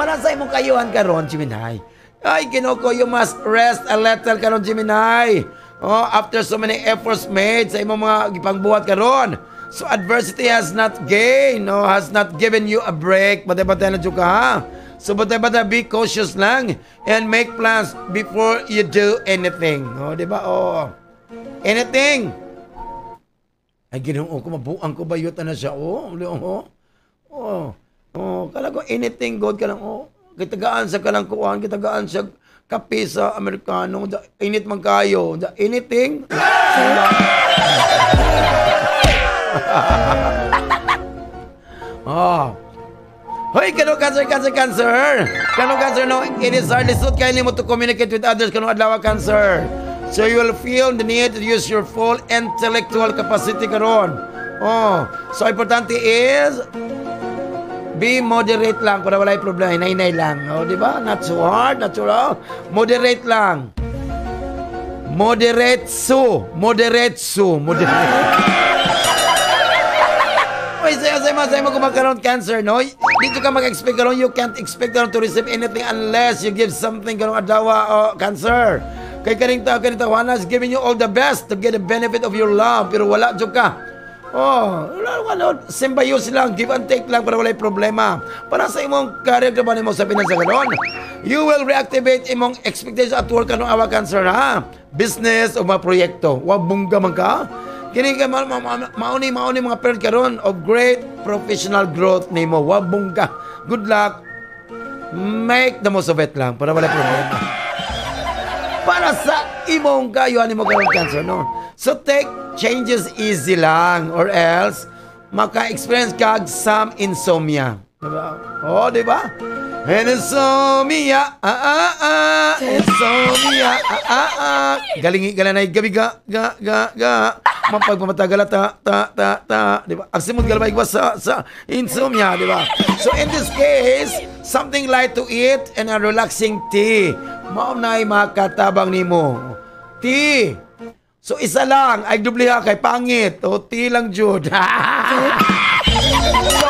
Para sa imong kayuhan karon, Gemini. Ay, Ginoo ko, you must rest a little karon, Gemini. Oh, after so many efforts made sa imong mga gipangbuhat karon. So adversity has not gained, no, has not given you a break. Bantay-bantay na jud ka ha. So bantay-bantay, be cautious lang and make plans before you do anything. Oh, di ba? Oh. Anything. Ay, Ginoo ko, mabuang ko ba yun na siya? Oh, oh. Oh. Oh, kala ko anything good ka lang. Oh, kitagaan sa kanang kuan, kitagaan sa kape sa Amerikano. Da, init man kayo. Da, anything. Wala. Oh. Hoy, kano Cancer, Cancer, Cancer. Kano Cancer, no, it is hardly suit kayo nimo to communicate with others kano adlaw, Cancer. So you will feel the need to use your full intellectual capacity karon. Oh, so importante is be moderate lang para walay problema. Hinay-hinay lang. Oh, di ba? Not so hard, not so low. Moderate lang. Moderate so. Moderate so. Moderate. Uy, sayo, sayo, sayo mo kumakaroon, Cancer, no? Dito ka mag-expect karon, you can't expect karon to receive anything unless you give something karong adlaw, o Cancer. Kay kaning tao, kaning tawana is giving you all the best to get the benefit of your love, pero wala jud ka. Oh, wala, wala. Symbiosis lang, give and take lang para walay problema. Para sa imong career ka ba nimo sa pinansa karon? You will reactivate imong expectations at work kanong awa, Cancer, ha. Business o mga proyekto. Wa bungga man ka. Kini kay mauni mauni mga period karon of great professional growth nimo. Wa bungga. Good luck. Make the most of it lang para walay problema. Para sa imong kayuhan nimo karon, Cancer, no? So take changes easy lang or else maka-experience kag some insomnia. Diba? Oh, di ba? And insomnia, ah ah ah, insomnia, ah ah ah. Galing galanay gabi ga ga ga ga. Mapagpamatagala ta ta ta ta, di ba? Ang simod galabay sa insomnia, di ba? So in this case, something light to eat and a relaxing tea. Mao na'y makatabang nimo. Tea. So isa lang, ay dubliha kay pangit. O tea lang jud. So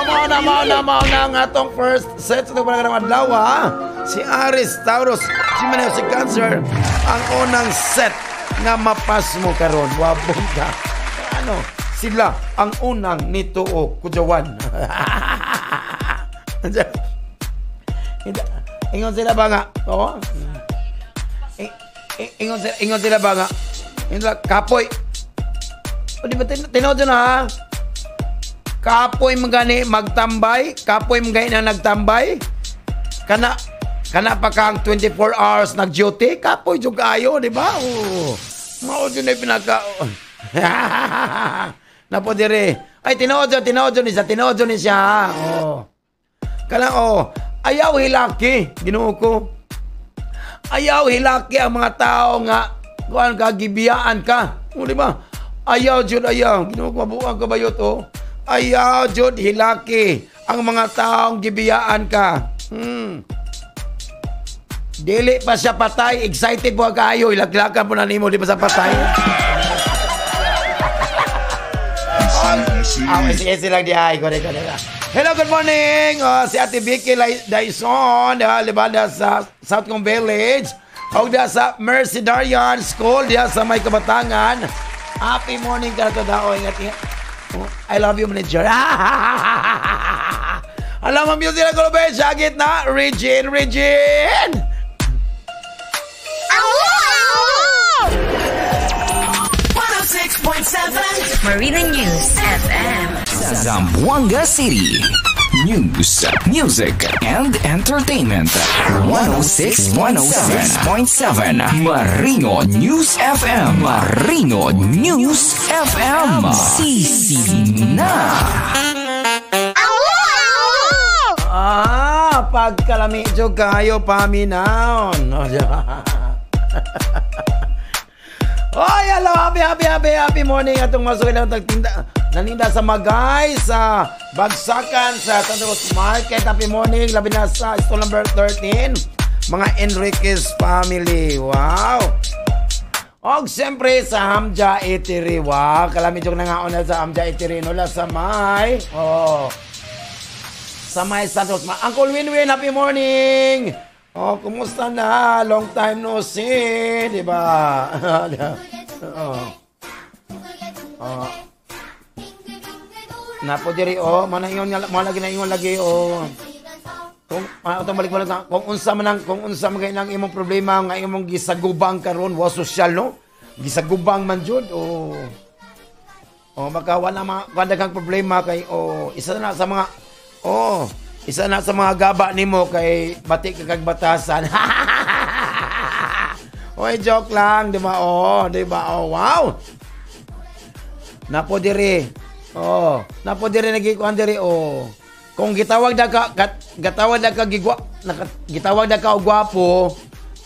mao na ang atong first set sa itong karong adlaw, ha. Si Aries, Taurus, si Maneo, si Cancer, ang unang set nga mapas mo karon. Wabong ka. Ano? Sila ang unang nito o kujawan. Ingon sila ba nga? Oo. Ingon sila ba nga? Ingon sila, kapoy. O di ba tinuod na ha? Kapoy man gani magtambay, kapoy man gani na nagtambay. Kana kana pa kang 24 hours nag-duty, kapoy jud kaayo, di ba? Oo. Mao jud na pinaka Napo dire. Ay, tinuod jud ni siya, tinuod jud ni siya. Ha? Oh. Kana oh, ayaw hilaki, Ginoo ko. Ayaw hilaki ang mga tao nga kuan ka, gibiyaan ka. O, di ba? Ayaw jud, ayaw. Ginoo ko, mabuang ka bayot oh. Ayaw jud hilaki ang mga taong gibiyaan ka. Dili pa siya patay, excited po kaayo, ilaglakan po na nimo di pa sa patay. Ah, sige, sige lang di ay, kore kore. Hello, good morning. Oh, si Ate Vicky Dyson, libada sa Southcom Village. O da sa Mercy Darian School, diya sa may Kabatangan. Happy morning ka to dao. Ingat, ingat. Oh, I love you, manager. Alam mo, music na kulubay, sakit na. Regine, Regine! Ow! 106.7 Marina News FM. Zamboanga City. News, music, and entertainment. 106.7 Marino News FM. Marino News FM. Sisi na. Ah, pagkalami jud kayo paminaw. No, di ba? Oy, hello, happy, happy, happy, happy morning atong masukin ang tagtinda. Naninda sa Magay, sa Bagsakan, sa Santa Cruz Market. Happy morning, labi na sa stall number 13. Mga Enriquez family. Wow! Og siyempre sa Hamja Eatery. Wow, kalami jud nangaon na sa Hamja Eatery. No, sa may. Oh. Sa may Santa Cruz. Uncle Winwin, happy morning! Oh, kumusta na? Long time no see, di ba? Oh. Oh. Napo diri oh, mana ingon nga mo lagi na ingon lagi oh. Kung atong balik-balik na, kung unsa man ang imong problema nga imong gisagubang karon, wa sosyal no? Gisagubang man jud oh. Oh, baka wala mga daghang problema kay oh, isa na sa mga gaba nimo kay bati ka kag batasan. Oy, joke lang, di ba? Oh, di ba? Oh, wow. Napo diri. Oh, napo diri nagikuan diri oh. Kung gitawag da ka gitawag da ka gigwa, gitawag da ka og gwapo,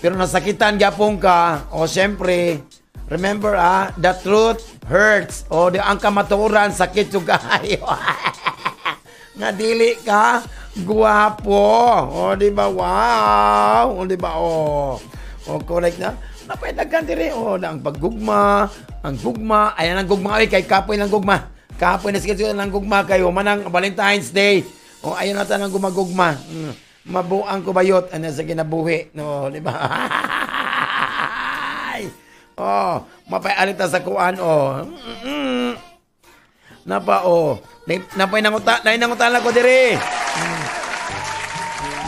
pero nasakitan gyapon ka, oh syempre, remember ah, the truth hurts. Oh, di ang kamatuoran sakit jud kaayo. Nga dili ka guwapo. O, di ba? Wow. O, di ba? O. O, correct na. Napaidagan diri. O, na ang paggugma, ang gugma. Ayan ang gugma. Ay, kay kapoy ng gugma. Kapoy na sige ng gugma kayo. Manang Valentine's Day. O ayaw na tanang gumagugma. Mabuang ko bayot ano sa kinabuhi, no, di ba? Oh, mapay-alita sa kuan oh. Napa oh. Napay nanguta, nay nangutana ko diri.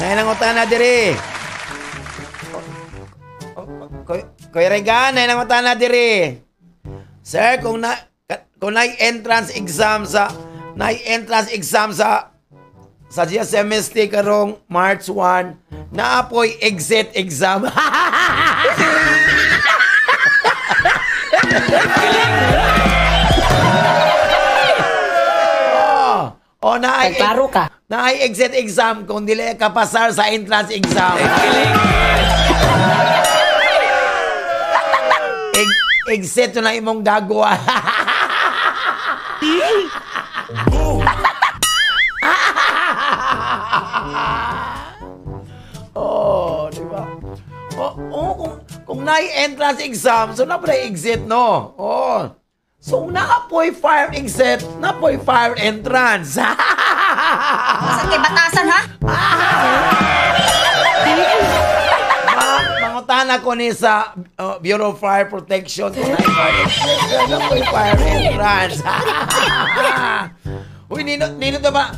Nay nangutana diri. Koy Regan, nay nangutana diri. Sir, kung na entrance exam sa sa GSMST karong March 1, naapoy exit exam. Oh, na ay Nagklaro ka. Na ay exit exam kung dili ka pasar sa entrance exam. Exit na imong dagwa. Oh, di ba? Oh, kung naay entrance exam, so na pala exit, no? Oh. So, naapoy fire exit, naapoy fire entrance. Saan kay batasan, ha? Mangutana ko ni sa Bureau of Fire Protection. Naapoy fire entrance. Uy, nino ba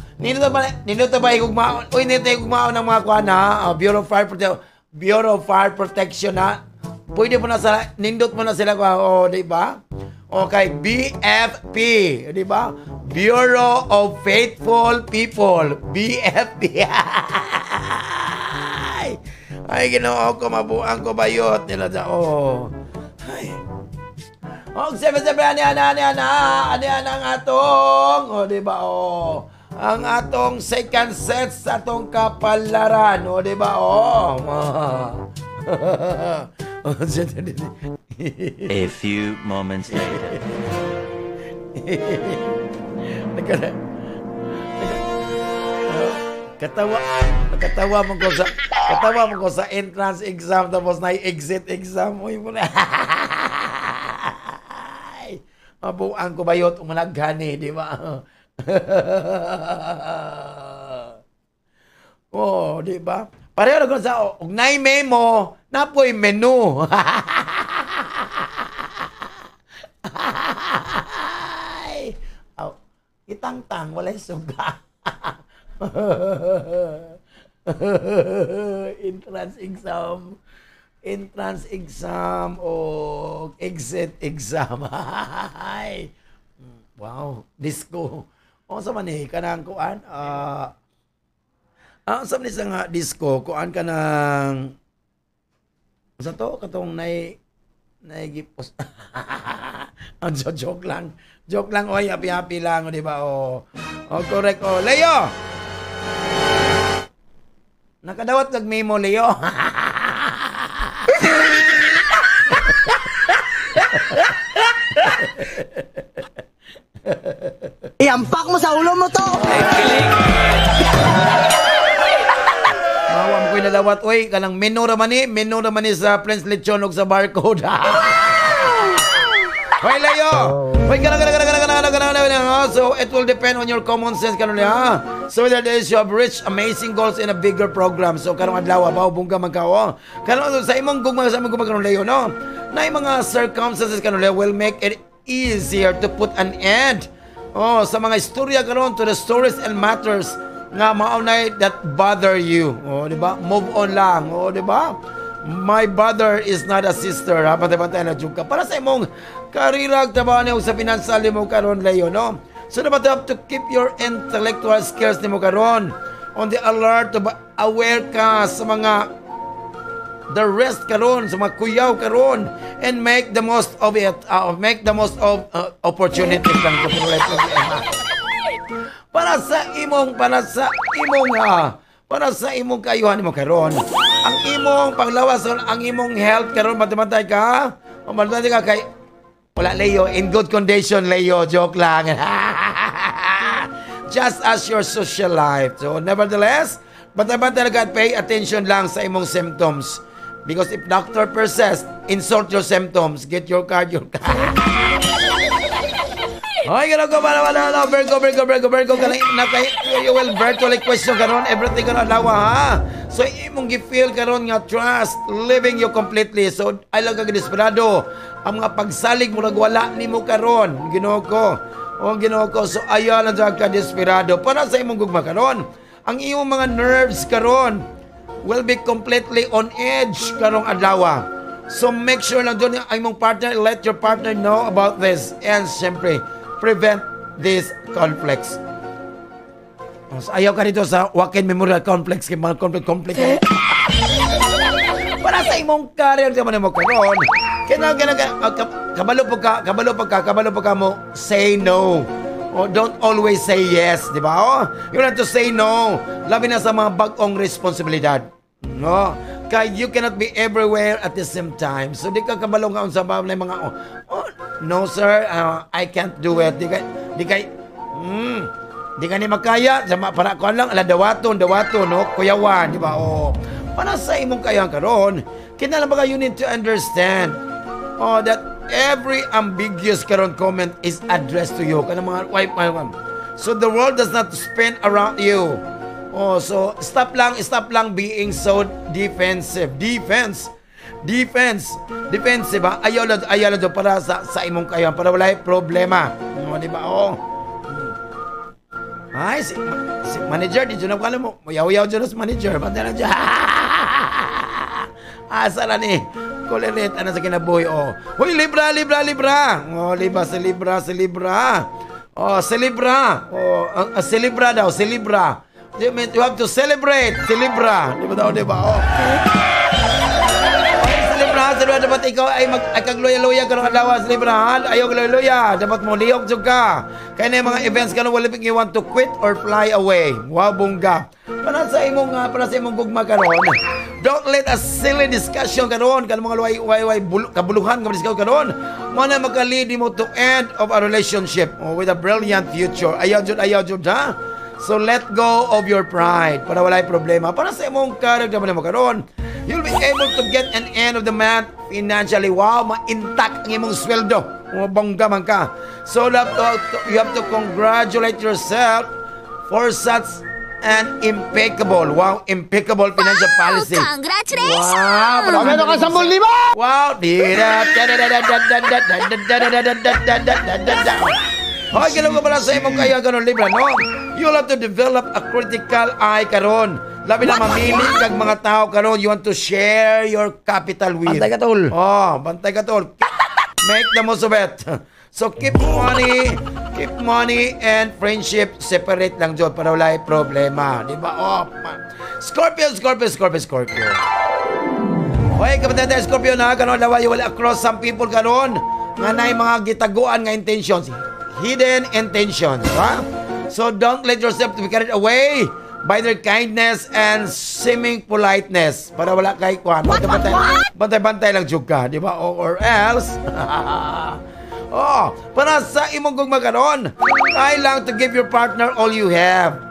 igugmaon? Uy, nino igugmaon ng mga kuan, ha? Bureau of Fire Protection. Bureau of Fire Protection, ha? Pwede mo na sila, nindot mo na sila, oh, di ba? Okay, BFP, di ba? Bureau of Faithful People, BFP. Ay, Ginoo ko, mabuang ko bayot nila dyan. Oh. Ay. Oh, 7-7, ani ang atong, oh, di ba? Oh, ang atong second set sa atong kapalaran, oh, di ba? Oh. A few moments later. Katawa mo ko sa entrance exam tapos na exit exam. Uy mo na. Mabuang ko bayot umalaghani, di ba? Oh, di ba? Pareho na sa og nay memo, napoy menu. Aw, itangtang walay suga. Entrance exam o exit exam. Ay. Wow, disco. O sa man ni kanang kuan sa man sa nga disco kuan kanang sa to katong nay gipos. Ang joke lang. Joke lang oy, happy-happy lang, di ba? Oh. Oh, correct. Oh, Leo. Nakadawat kag memo, Leo. Iampak mo sa ulo mo to. Mawa mo ko'y nadawat, oy, kanang menu raman ni sa Prince Lechon og sa barcode. Hoy, Leo! Hoy, kana. So, it will depend on your common sense karon ha. So, whether there is you have reached amazing goals in a bigger program. So, karong adlaw ba bungga man ka oh. Karon sa imong gugma karon Leo, no? Na mga circumstances karon Leo will make it easier to put an end. Oh, sa mga istorya karon, to the stories and matters nga mao na that bother you. Oh, di ba? Move on lang. Oh, di ba? My brother is not a sister. Ha? Pantay-pantay na jud ka. Para sa imong karirag trabaho niyo sa financial nimo karon Leo, no? So dapat you have to keep your intellectual skills nimo karon on the alert, to aware ka sa mga the rest karon, sa mga kuyaw karon, and make the most of it. Make the most of opportunities lang ko. Para sa imong kaayuhan nimo karon. Ang imong panglawas, ang imong health karon, matay ka. Matay ka kay wala Leo, in good condition Leo, joke lang. Just as your social life. So nevertheless, bantay-bantay ka at pay attention lang sa imong symptoms. Because if doctor persists, insult your symptoms, get your card, your card. Ay, gano'n ko, wala, wala, wala. Virgo, Virgo, Virgo, Virgo, kanang na kay, you will virtually question karon everything karon adlaw, ha. So, imong gi-feel karon nga trust leaving you completely. So, ay lang ka desperado. Ang mga pagsalig murag wala nimo karon, Ginoo ko. O Ginoo ko, so ayaw lang dyan ka desperado. Para sa imong gugma karon, ang iyong mga nerves karon will be completely on edge karong adlaw. So make sure lang doon ang imong partner, let your partner know about this. And siyempre, prevent these conflicts. Oh, so ayaw ka dito sa Joaquin Memorial Complex, kay mga conflict. Para sa imong career sa mo karon, kailangan kabalo po ka mo say no. Oh, don't always say yes, di ba? Oh, you have to say no. Labi na sa mga bag-ong responsibilidad. No? Kay you cannot be everywhere at the same time. So di ka kabalo nga unsa ba mga oh, no sir, I can't do it. Di ka ni makaya, sama para ko lang ala dawaton, no, kuyawan, di ba? Oh, para sa imong kayang karon, kinahanglan ba you need to understand oh that every ambiguous karon comment is addressed to you. Kanang mga wife. So the world does not spin around you. Oh, so stop lang being so defensive. Defensive, ha? Ayaw lang para sa imong kayan, para walay problema. No, di ba? Oh. Ay, si manager, di dyan ako alam mo. Muyaw-yaw dyan sa manager. Bantay na dyan. Asa na ni? Kulilit, ano sa kinabuhi, oh. Huy, Libra. Oh, Libra, si Libra. Oh, si Libra. Oh, si Libra daw, si Libra. You have to celebrate, si Libra. Di ba daw, di ba? Oh. Libra, dapat ikaw ay kagluya-luya karong adlaw sa Libra. Ayaw gluya-luya, dapat mo lihok jud ka. Kaya na yung mga events karon wala you want to quit or fly away. Wow, bongga. Para sa imong gugma karon, don't let a silly discussion karon kanang mga way kabuluhan nga discussion karon mo na maka-lead mo to end of a relationship with a brilliant future. Ayaw jud, ha. So let go of your pride para walay problema. Para sa imong character mo karon, you'll be able to get an end of the month financially. Wow, ma-intact ang imong sweldo. Bongga man ka. So you have to congratulate yourself for such an impeccable, wow, impeccable financial policy. Congratulations! Wow, meron ka 10,000! Wow! Hoy, gano'n ko pala sa imong kaya karon Libra, no? You'll have to develop a critical eye karon. Labi na mamili kag mga tao karon you want to share your capital with. Bantay ka, tol. Oh, bantay ka, tol. Make the most of it. So keep money and friendship separate lang jud para walay problema, di ba? Oh, Scorpio. Hoy, kapatid, Scorpio na karon lawa you will across some people karon nga nay mga gitaguan nga intentions. Hidden intentions, ha? So don't let yourself to be carried away by their kindness and seeming politeness. Para wala kay kuan. Bantay-bantay lang jud ka, di ba? Or else oh, para sa imong gugma karon, try lang to give your partner all you have.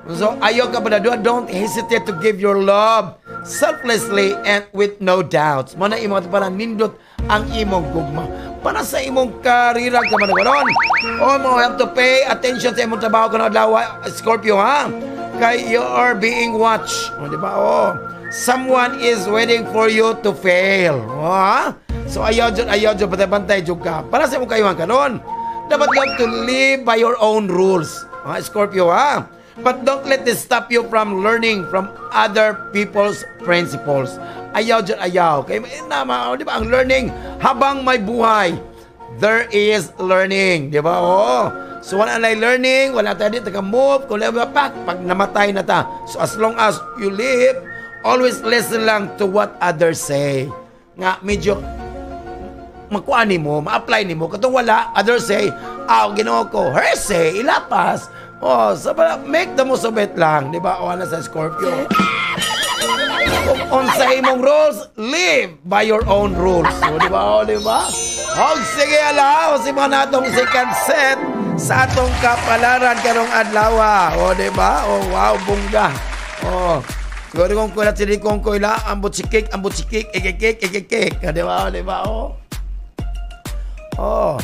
So ayaw ka ba na, don't hesitate to give your love selflessly and with no doubts. Mo na imong para nindot ang imong gugma. Para sa imong karira ka man karon. Oh, mo have to pay attention sa imong trabaho karon adlaw, Scorpio, ha? Kay you are being watched. Oh, di ba? Oh, someone is waiting for you to fail. Oh, ha? So ayaw jud, bantay-bantay jud ka. Para sa imong kayuhan karon, dapat you have to live by your own rules. Ha, Scorpio, ha? But don't let this stop you from learning from other people's principles. Ayaw dyan, ayaw. Kaya, di ba, ang learning, habang may buhay, there is learning. Di ba? Oo. So, wala na learning, wala tayo dito, move, kung wala pa, pag namatay na ta. So, as long as you live, always listen lang to what others say. Nga, medyo, makuha ni mo, ma-apply ni mo. Katong wala, others say, aw, Ginoo ko, her say, ilapas. Oh, so make the most of it lang, di ba? O, ano sa Scorpio. Kung unsa imong rules, live by your own rules. So, di ba? O, di ba? Og sige, alaw, si mga natong second set sa atong kapalaran karong adlaw. O, di ba? O, wow, bongga. O, siguro kong kulat, sige kong kuila, ambot sikik, ikikik, ikikik. O, di ba? O, di ba? O. O.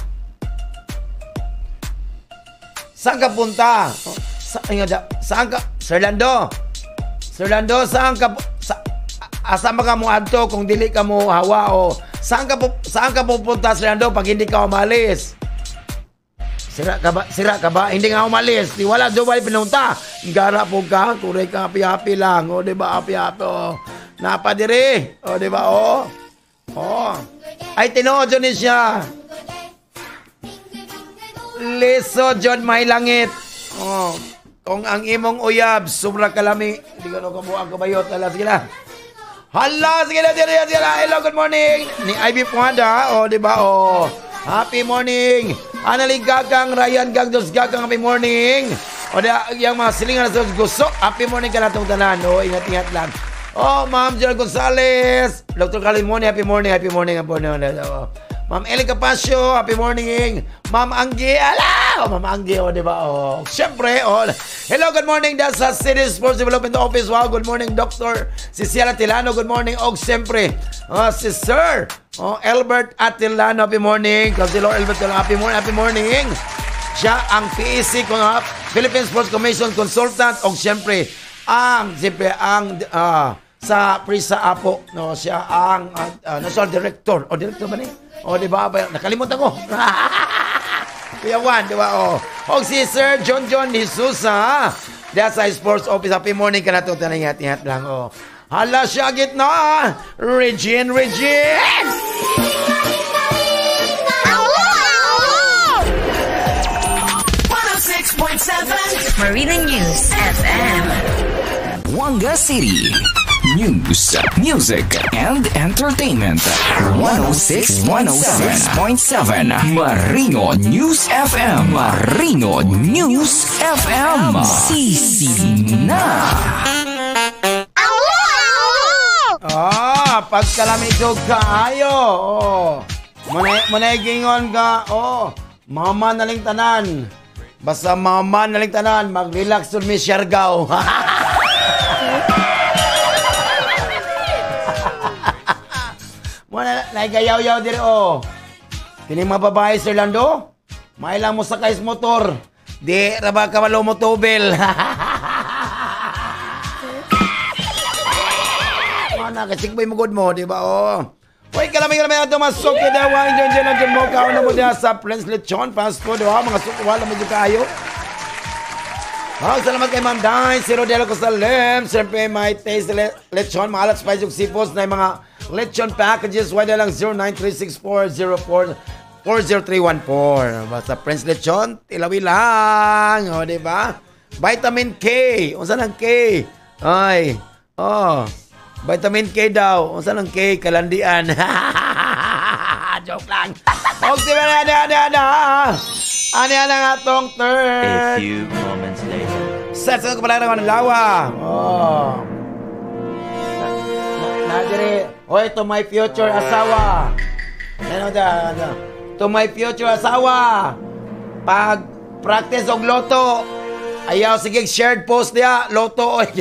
Saan ka punta? Sa, ay, nga, saan ka? Sir Lando. Sir Lando, saan ka sa, asa man ka mo adto kung dili ka mo hawa o saan ka pupunta, Sir Lando, pag hindi ka umalis? Sira ka ba? Sira ka ba? Hindi nga umalis. Di wala do wala pinunta. Gara po ka, kuray ka happy-happy lang. O, di ba? Happy-happy. O. Napa diri. O, di ba? O. O. Ay, tinuod yun ni siya. Liso jud may langit. Oh. Kung ang imong uyab sobra kalami, di ko no kabuang kabayot. Hala, sige na. Hala, sige na, sige na, sige na. Hello, good morning. Ni Ivy Puanda, oh, di ba? Oh. Happy morning. Analig Gakang, Ryan Gagdos Gakang, happy morning. O da, yung mga silingan sa gusto, happy morning ka na itong tanan. Oh, ingat-ingat lang. Oh, Ma'am Gerald Gonzalez, Dr. Carlin Morning, happy morning, happy morning, happy morning. Oh. Ma'am Eli Capasio, happy morning. Ma'am Anggi, ala! Oh, Ma'am Anggi, oh, di ba? Oh, siyempre, oh. Hello, good morning. That's sa City Sports Development Office. Wow, good morning, Dr. Cecilia Tilano. Good morning. Og siyempre, si Sir oh, Albert Atilano, happy morning. Councilor Albert Atilano, happy morning, happy morning. Siya ang PEC, Philippine Sports Commission Consultant. Og siyempre, ang sa Prisa Apo, no, siya ang National Director. O, director ba ni? O, di ba? Nakalimutan ko. Kuya Juan, di ba? O. Og si Sir John John Jesus, ha? Diya sa Sports Office. Happy morning ka na ito. Ingat-ingat lang, o. Hala siya gitna. Regine, Regine! Awo! 106.7 Marina News FM. Zamboanga City. News, music, and entertainment. 106.7 Marino News FM. Marino News FM. Sisi na. Awo! Ah, pagkalamig kaayo. Oh. Manay gingon ka. Oh, mama naling tanan. Basta mama naling tanan, mag-relax dun mi Siargao. Muna naigayaw-yaw diri oh. Kini mga babae, Sir Lando, mailang mo sakay sa motor. Di ra ba kabalo mo tubel. Mana kasigbay mo gud mo, di ba? Oh. Hoy, kalami-kalami ato mga suki daw. Enjoy, enjoy, enjoy mo. Kaon na mo diha sa Prince Lechon Fast Food. Oh, mga suki, wala mo dyan kaayo. Oh, salamat kay Ma'am Dine, si Rodelo Cosalem. Siyempre, may taste lechon, mga alat spice yung seafoods na yung mga lechon packages. Wala lang 093640440314. Basta Prince Lechon, tilawi lang. O, di ba? Vitamin K. Unsa nang K? Ay, oh. Vitamin K daw. Unsa nang K? Kalandian. Joke lang. Og di ba na na na na? Ani ana nga tong third. A few moments later. Set sa kapalaran ng lawa. Oh. Na dire. Oy, to my future asawa. Ano da? Ano? To my future asawa. Pag practice og loto, ayaw sige shared post niya, loto oy.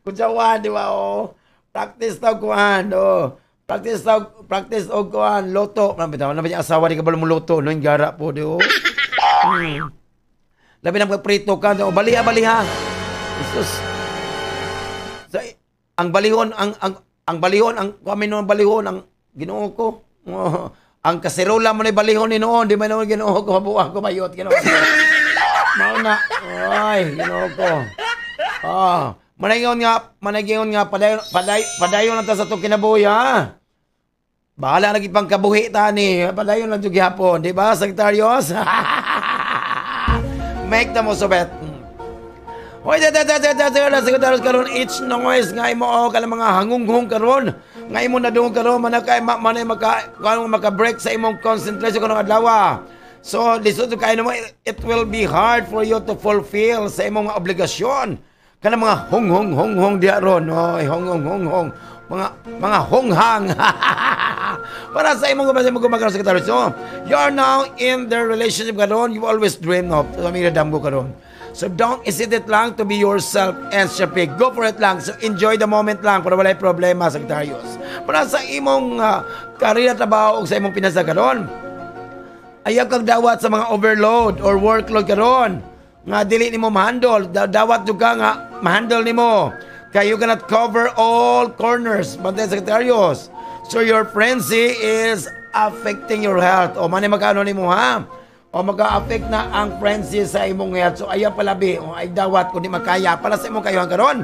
Kung di ba oh. Practice daw kuan, oh. Practice daw, practice og kuan, loto. Ano ba na asawa di ka ba mo loto no gara po di oh. Labi na magprito ka, oh, baliha baliha. Jesus. Sa, ang balihon ang balihon ang kami noon balihon ang Ginoo ko. Oh, ang kaserola mo na balihon ni noon, di man noon Ginoo ko mabuha ko mayot Ginoo. Mao na. Ay, Ginoo ko. Ah, managingon nga padayon lang ta sa itong kinabuhi, ha? Bahala lagi pang kabuhi tani, padayon lang jud gihapon, di ba, Sagittarius? Make the most of it. Hoy, da da da da da da Sagittarius karon each noise nga imo o kanang mga hangunghong karon. Nga imo nadungog karon manakay manay maka kanang maka-break sa imong concentration karong adlaw. So, lisod kaayo nimo, it will be hard for you to fulfill sa imong mga obligasyon. Kanang mga hong hong hong hong diha ron, oy, hong hong hong hong, mga honghang. Para sa imong gumagano Sagittarius. So, you are now in the relationship karon you always dream of. So, kami damgo karon. So don't hesitate lang to be yourself and syempre go for it lang. So enjoy the moment lang para walay problema, Sagittarius. Para sa imong karera, trabaho o sa imong pinasa karon. Ayaw kag dawat sa mga overload or workload karon nga dili nimo ma-handle. Dawat jud ka nga ma-handle nimo. Kay you cannot cover all corners, bantay, Sagittarius. So your frenzy is affecting your health. O man magkano nimo ha? O maka-affect na ang frenzy sa imong health. So ayaw palabi o ay dawat kung di makaya para sa imong kayuhan karon.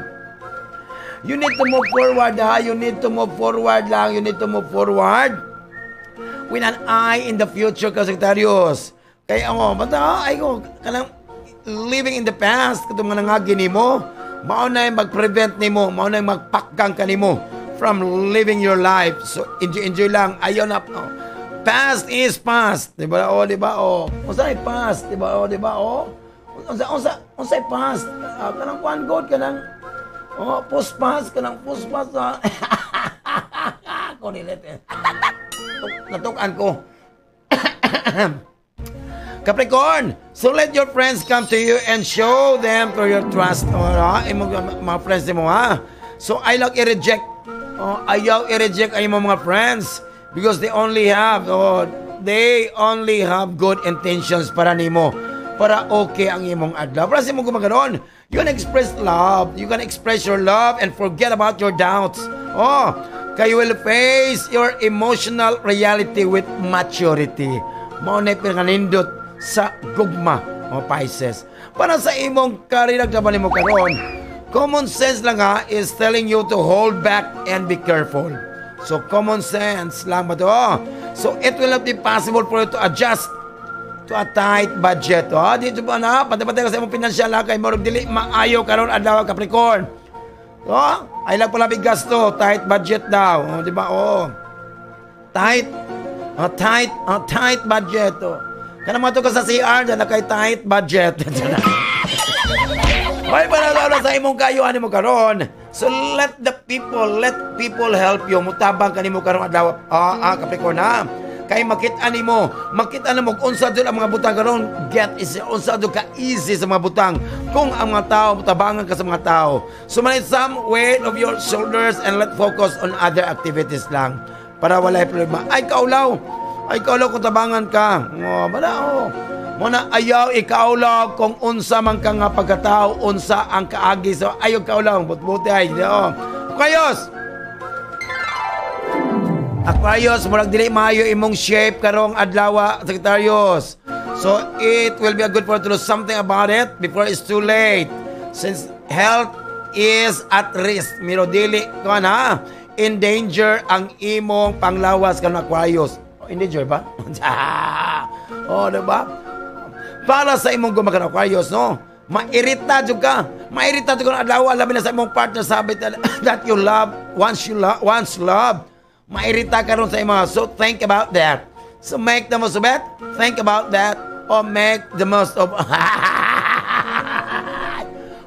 You need to move forward ha. You need to move forward lang. You need to move forward with an eye in the future ka, Sagittarius. Kaya oh, basta ay ko kanang living in the past katong mga nangagi nimo, mao na yung mag-prevent nimo, mao na yung magpakgang kanimo from living your life. So enjoy enjoy lang. Ayaw na oh. Past is past, di ba? Oh, di ba? Oh, unsay past, di ba? Oh, di ba? Oh. Unsa unsa unsay past? Kanang kuan god kanang oh, post past kanang post past. Ah. Ko nilit eh. Natukan ko. Capricorn, so let your friends come to you and show them to your trust. O, ha? Imong mga friends mo ha. So I like i-reject. Oh, ayaw i-reject ang imong mga friends because they only have good intentions para nimo para okay ang imong adlaw. Para sa imong gumaganon, you can express love. You can express your love and forget about your doubts. Oh, kay you will face your emotional reality with maturity. Mao na pinanindot sa gugma, o Pisces. Para sa imong karilagdaban nimo karon, common sense lang ha is telling you to hold back and be careful. So common sense lang ba to? So it will not be possible for you to adjust to a tight budget. Oh, dito ba na? Pantay-pantay ka sa imong pinansyal ha, kay murag dili maayo karon adlaw, Capricorn. Oh, ay lang pala gasto, tight budget daw. Oh, di ba? Oh. Tight. Oh, tight, oh, tight budget. Oh. Kana mo ka sa CR na kay tight budget. Ay, para sa imong kayo ani mo karon. So let people help you. Mutabang kanimo karon adlaw. Capricorn ha. Kay makita nimo, makita nimo unsa jud ang mga butang karon, get is unsa jud ka easy sa mga butang kung ang mga tao mutabangan ka sa mga tao. So man some weight of your shoulders and let focus on other activities lang para walay problema. Ay kaulaw. Ay kaulaw kung tabangan ka. Oh, bala oh. Mo na ayaw ikaulaw kung unsa man ka nga pagkatao, unsa ang kaagi so ayaw kaulaw, butbuti ay. Oh. Aquarius. Aquarius, murag dili maayo imong shape karong adlaw, Sagittarius. So it will be a good for you to do something about it before it's too late. Since health is at risk. Miro dili kuan ha. In danger ang imong panglawas karon, Aquarius. Oh, in danger ba? Oh, di ba? Para sa imong gumakan, Aquarius, no? Mairita jud ka. Mairita jud ka adlaw labi na sa imong partner sabi that you love once you love once love. Mairita ka ron sa imo. So think about that. So make the most of it. Think about that or make the most of.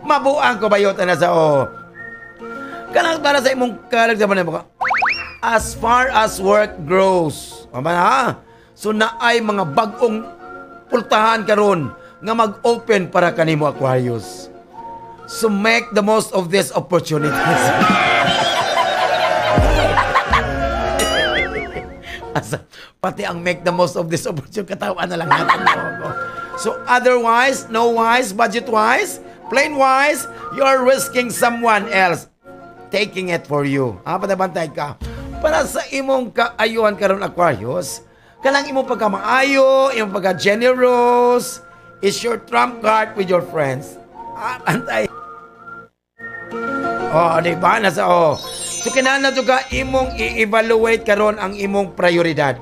Mabuang ko bayot na sa oh. Kanang para sa imong kalagdaman mo ka. As far as work grows. Tama na ha? So naay mga bag-ong pultahan karon nga mag-open para kanimo, Aquarius. So make the most of these opportunities. Asa, pati ang make the most of this opportunity, katawan na lang natin. So otherwise, no wise, budget-wise, plain-wise, you are risking someone else taking it for you. Ha, patabantay ka. Para sa imong kaayuhan karon, Aquarius, kanang imong pagkamaayo, imong pagka-generous, is your trump card with your friends. Ah, pantay. Oh, di ba? Nasa oh. So kinahanglan to ka imong i-evaluate karon ang imong prioridad.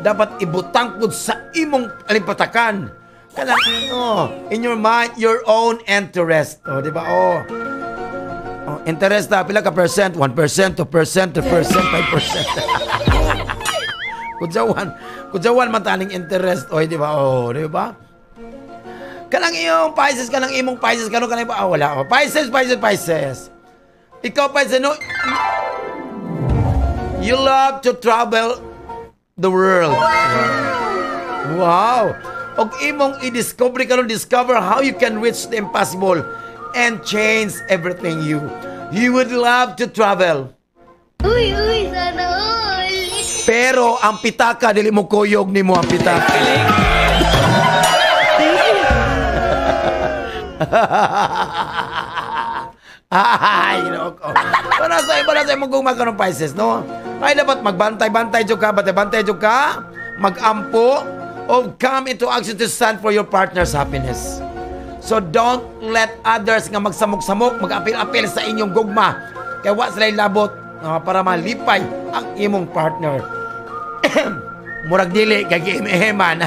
Dapat ibutang pud sa imong alimpatakan. Kanang oh, in your mind your own interest. Oh, di ba? Oh. Oh, interest na pila ka percent? 1%, 2%, 3%, 5%. Kudyawan, kudyawan man taning interest, oy, di ba? Oh, di ba? Kanang iyong Pisces, kanang imong Pisces, kanang kanang ah, wala. Oh, Pisces, Pisces, Pisces. Ikaw, Pisces, no? You love to travel the world. Wow. Og imong i-discover karon, discover how you can reach the impossible and change everything you. You would love to travel. Uy, uy, sana all. Pero ang pitaka dili mo kuyog nimo ang pitaka. Ay, loko. Para sa imong gugma karon Pisces, no? Ay dapat magbantay-bantay jud ka, bantay-bantay jud ka, magampo o come into action to stand for your partner's happiness. So don't let others nga magsamok-samok, mag-apil-apil sa inyong gugma. Kay wa sila labot para malipay ang imong partner. Murag dili kay giimeheman.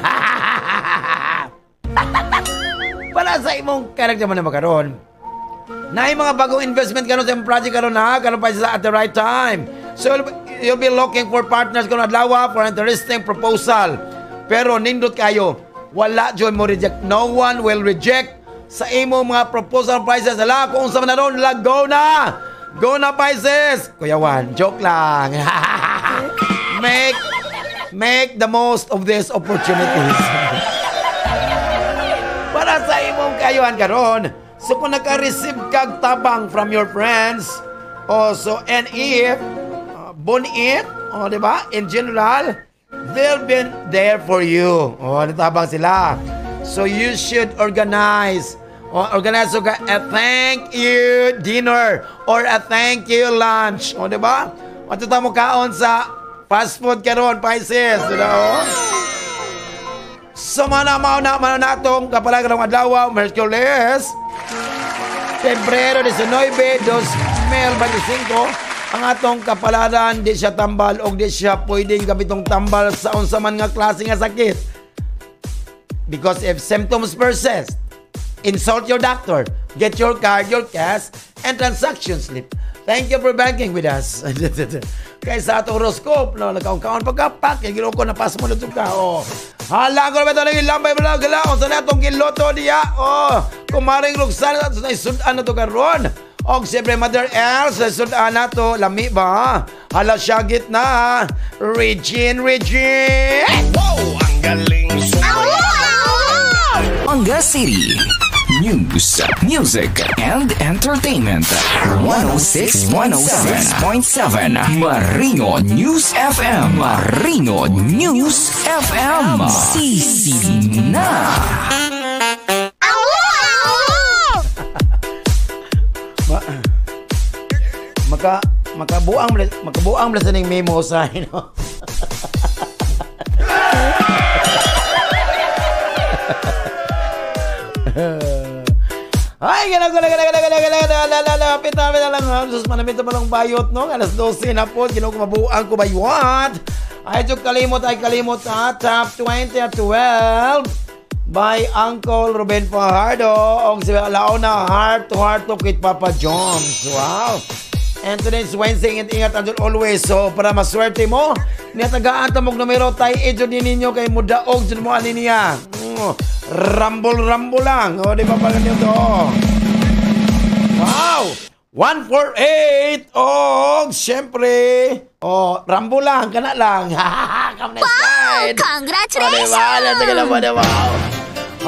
Para sa imong karakter man na makaron. Na mga bagong investment karon sa imong project karon ha, karon pa sa at the right time. So you'll be looking for partners karon adlaw for an interesting proposal. Pero nindot kayo, wala jud mo reject. No one will reject sa imo mga proposal prices. Ala, kung unsa man na ron, go na! Go na, Pisces! Kuya Juan, joke lang. Make the most of these opportunities. Para sa imong kayuhan karon, so kung naka-receive kag tabang from your friends, oh, so and if, bonit, oh, di ba? In general, they'll be there for you. Oh, natabang sila. So you should organize. O, organize a thank you dinner or a thank you lunch. O, di ba? Matuta mo kaon sa fast food karon, Pisces. Di ba? O? So, mana atong kapalagan ng adlaw, Merkules, Pebrero 19, 2025, ang atong kapalaran, di siya tambal o di siya pwedeng gabitong tambal sa unsa man nga klase nga sakit. Because if symptoms persist, insult your doctor, get your card, your cash, and transaction slip. Thank you for banking with us. Kaya sa atong horoscope, no, nagkaon-kaon pagkapak, yung ginoo ko, napas mo na ito ka. Oh. Hala ko naman ito, naging lambay mo lang, gala, kung saan atong giloto niya. Oh, kumaring Roxanne, at sudan na ito karon. Og siyempre, Mother Els, sudan na ito, lami ba? Hala, syagit na. Regine, Regine! Wow, ang galing! Zamboanga City. News, music, and entertainment. 106.7 Marino News FM. Marino News FM. Sisi na. Makabuang makabuang sa ning memo sa no. Ay, gala pita lang. Sus, manamit pa lang bayot no. Alas 12 na po, ginoo ko mabuang ko bayot. Ay, jud kalimot ha. Top 20 at 12 by Uncle Ruben Fajardo. Og si Laona Heart to Heart to kit Papa Jones. Wow. And today's Wednesday, ingat andun always. So, para maswerte mo, niyatagaan ta mog numero tay edyo din ninyo kay mudaog dyan mo ani niya. Rumble lang. O, di ba pala nyo to? Wow! 148! Oh, siyempre. Oh, rumble lang. Kana lang. Come next Wow! slide. Congratulations! O, diba?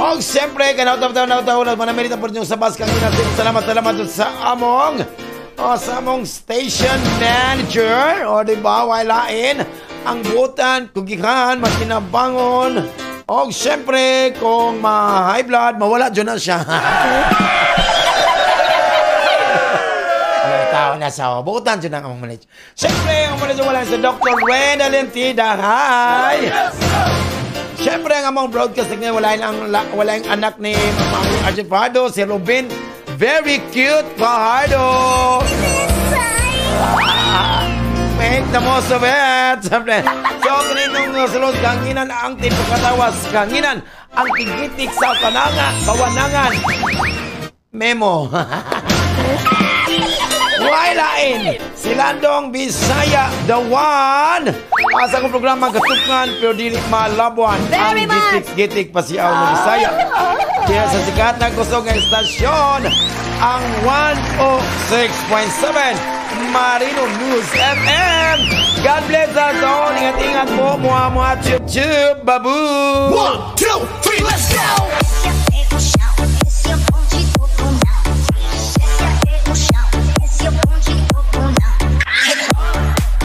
Oh, siyempre, kanaw-taw-taw-taw. Manamilit ang po ninyong sabas kanina. Salamat sa among sa among station manager. O, diba? Wailain ang butan, kugikan, matinabangon. O, siyempre, kung ma-high blood, mawala dyan na siya. Ay, tao na sa butan dyan ang among manager. Siyempre, ang manager wala si Dr. Renalyn T. Dahay. Siyempre, ang among broadcasting niya, wala yung anak ni Mami Arjun Fajardo, si Ruben. Very cute, Fajardo! Make the most of it! Siyempre. So, kaninong sulod, kanginan ang tinukatawas, kanginan ang tigitik sa kananga, kawanangan. Memo. Wailain! Si Landong Bisaya, the one! Asa kong programa, katukan, pero dili malabuan. Very ang gitik-gitik pasiaw ng Bisaya. Kaya sa sikat na kusog ng estasyon, ang 106.7 Marino News FM. God bless us all. Ingat-ingat po. Mua-mua, chup-chup. Babu! 1, 2, 3, let's go!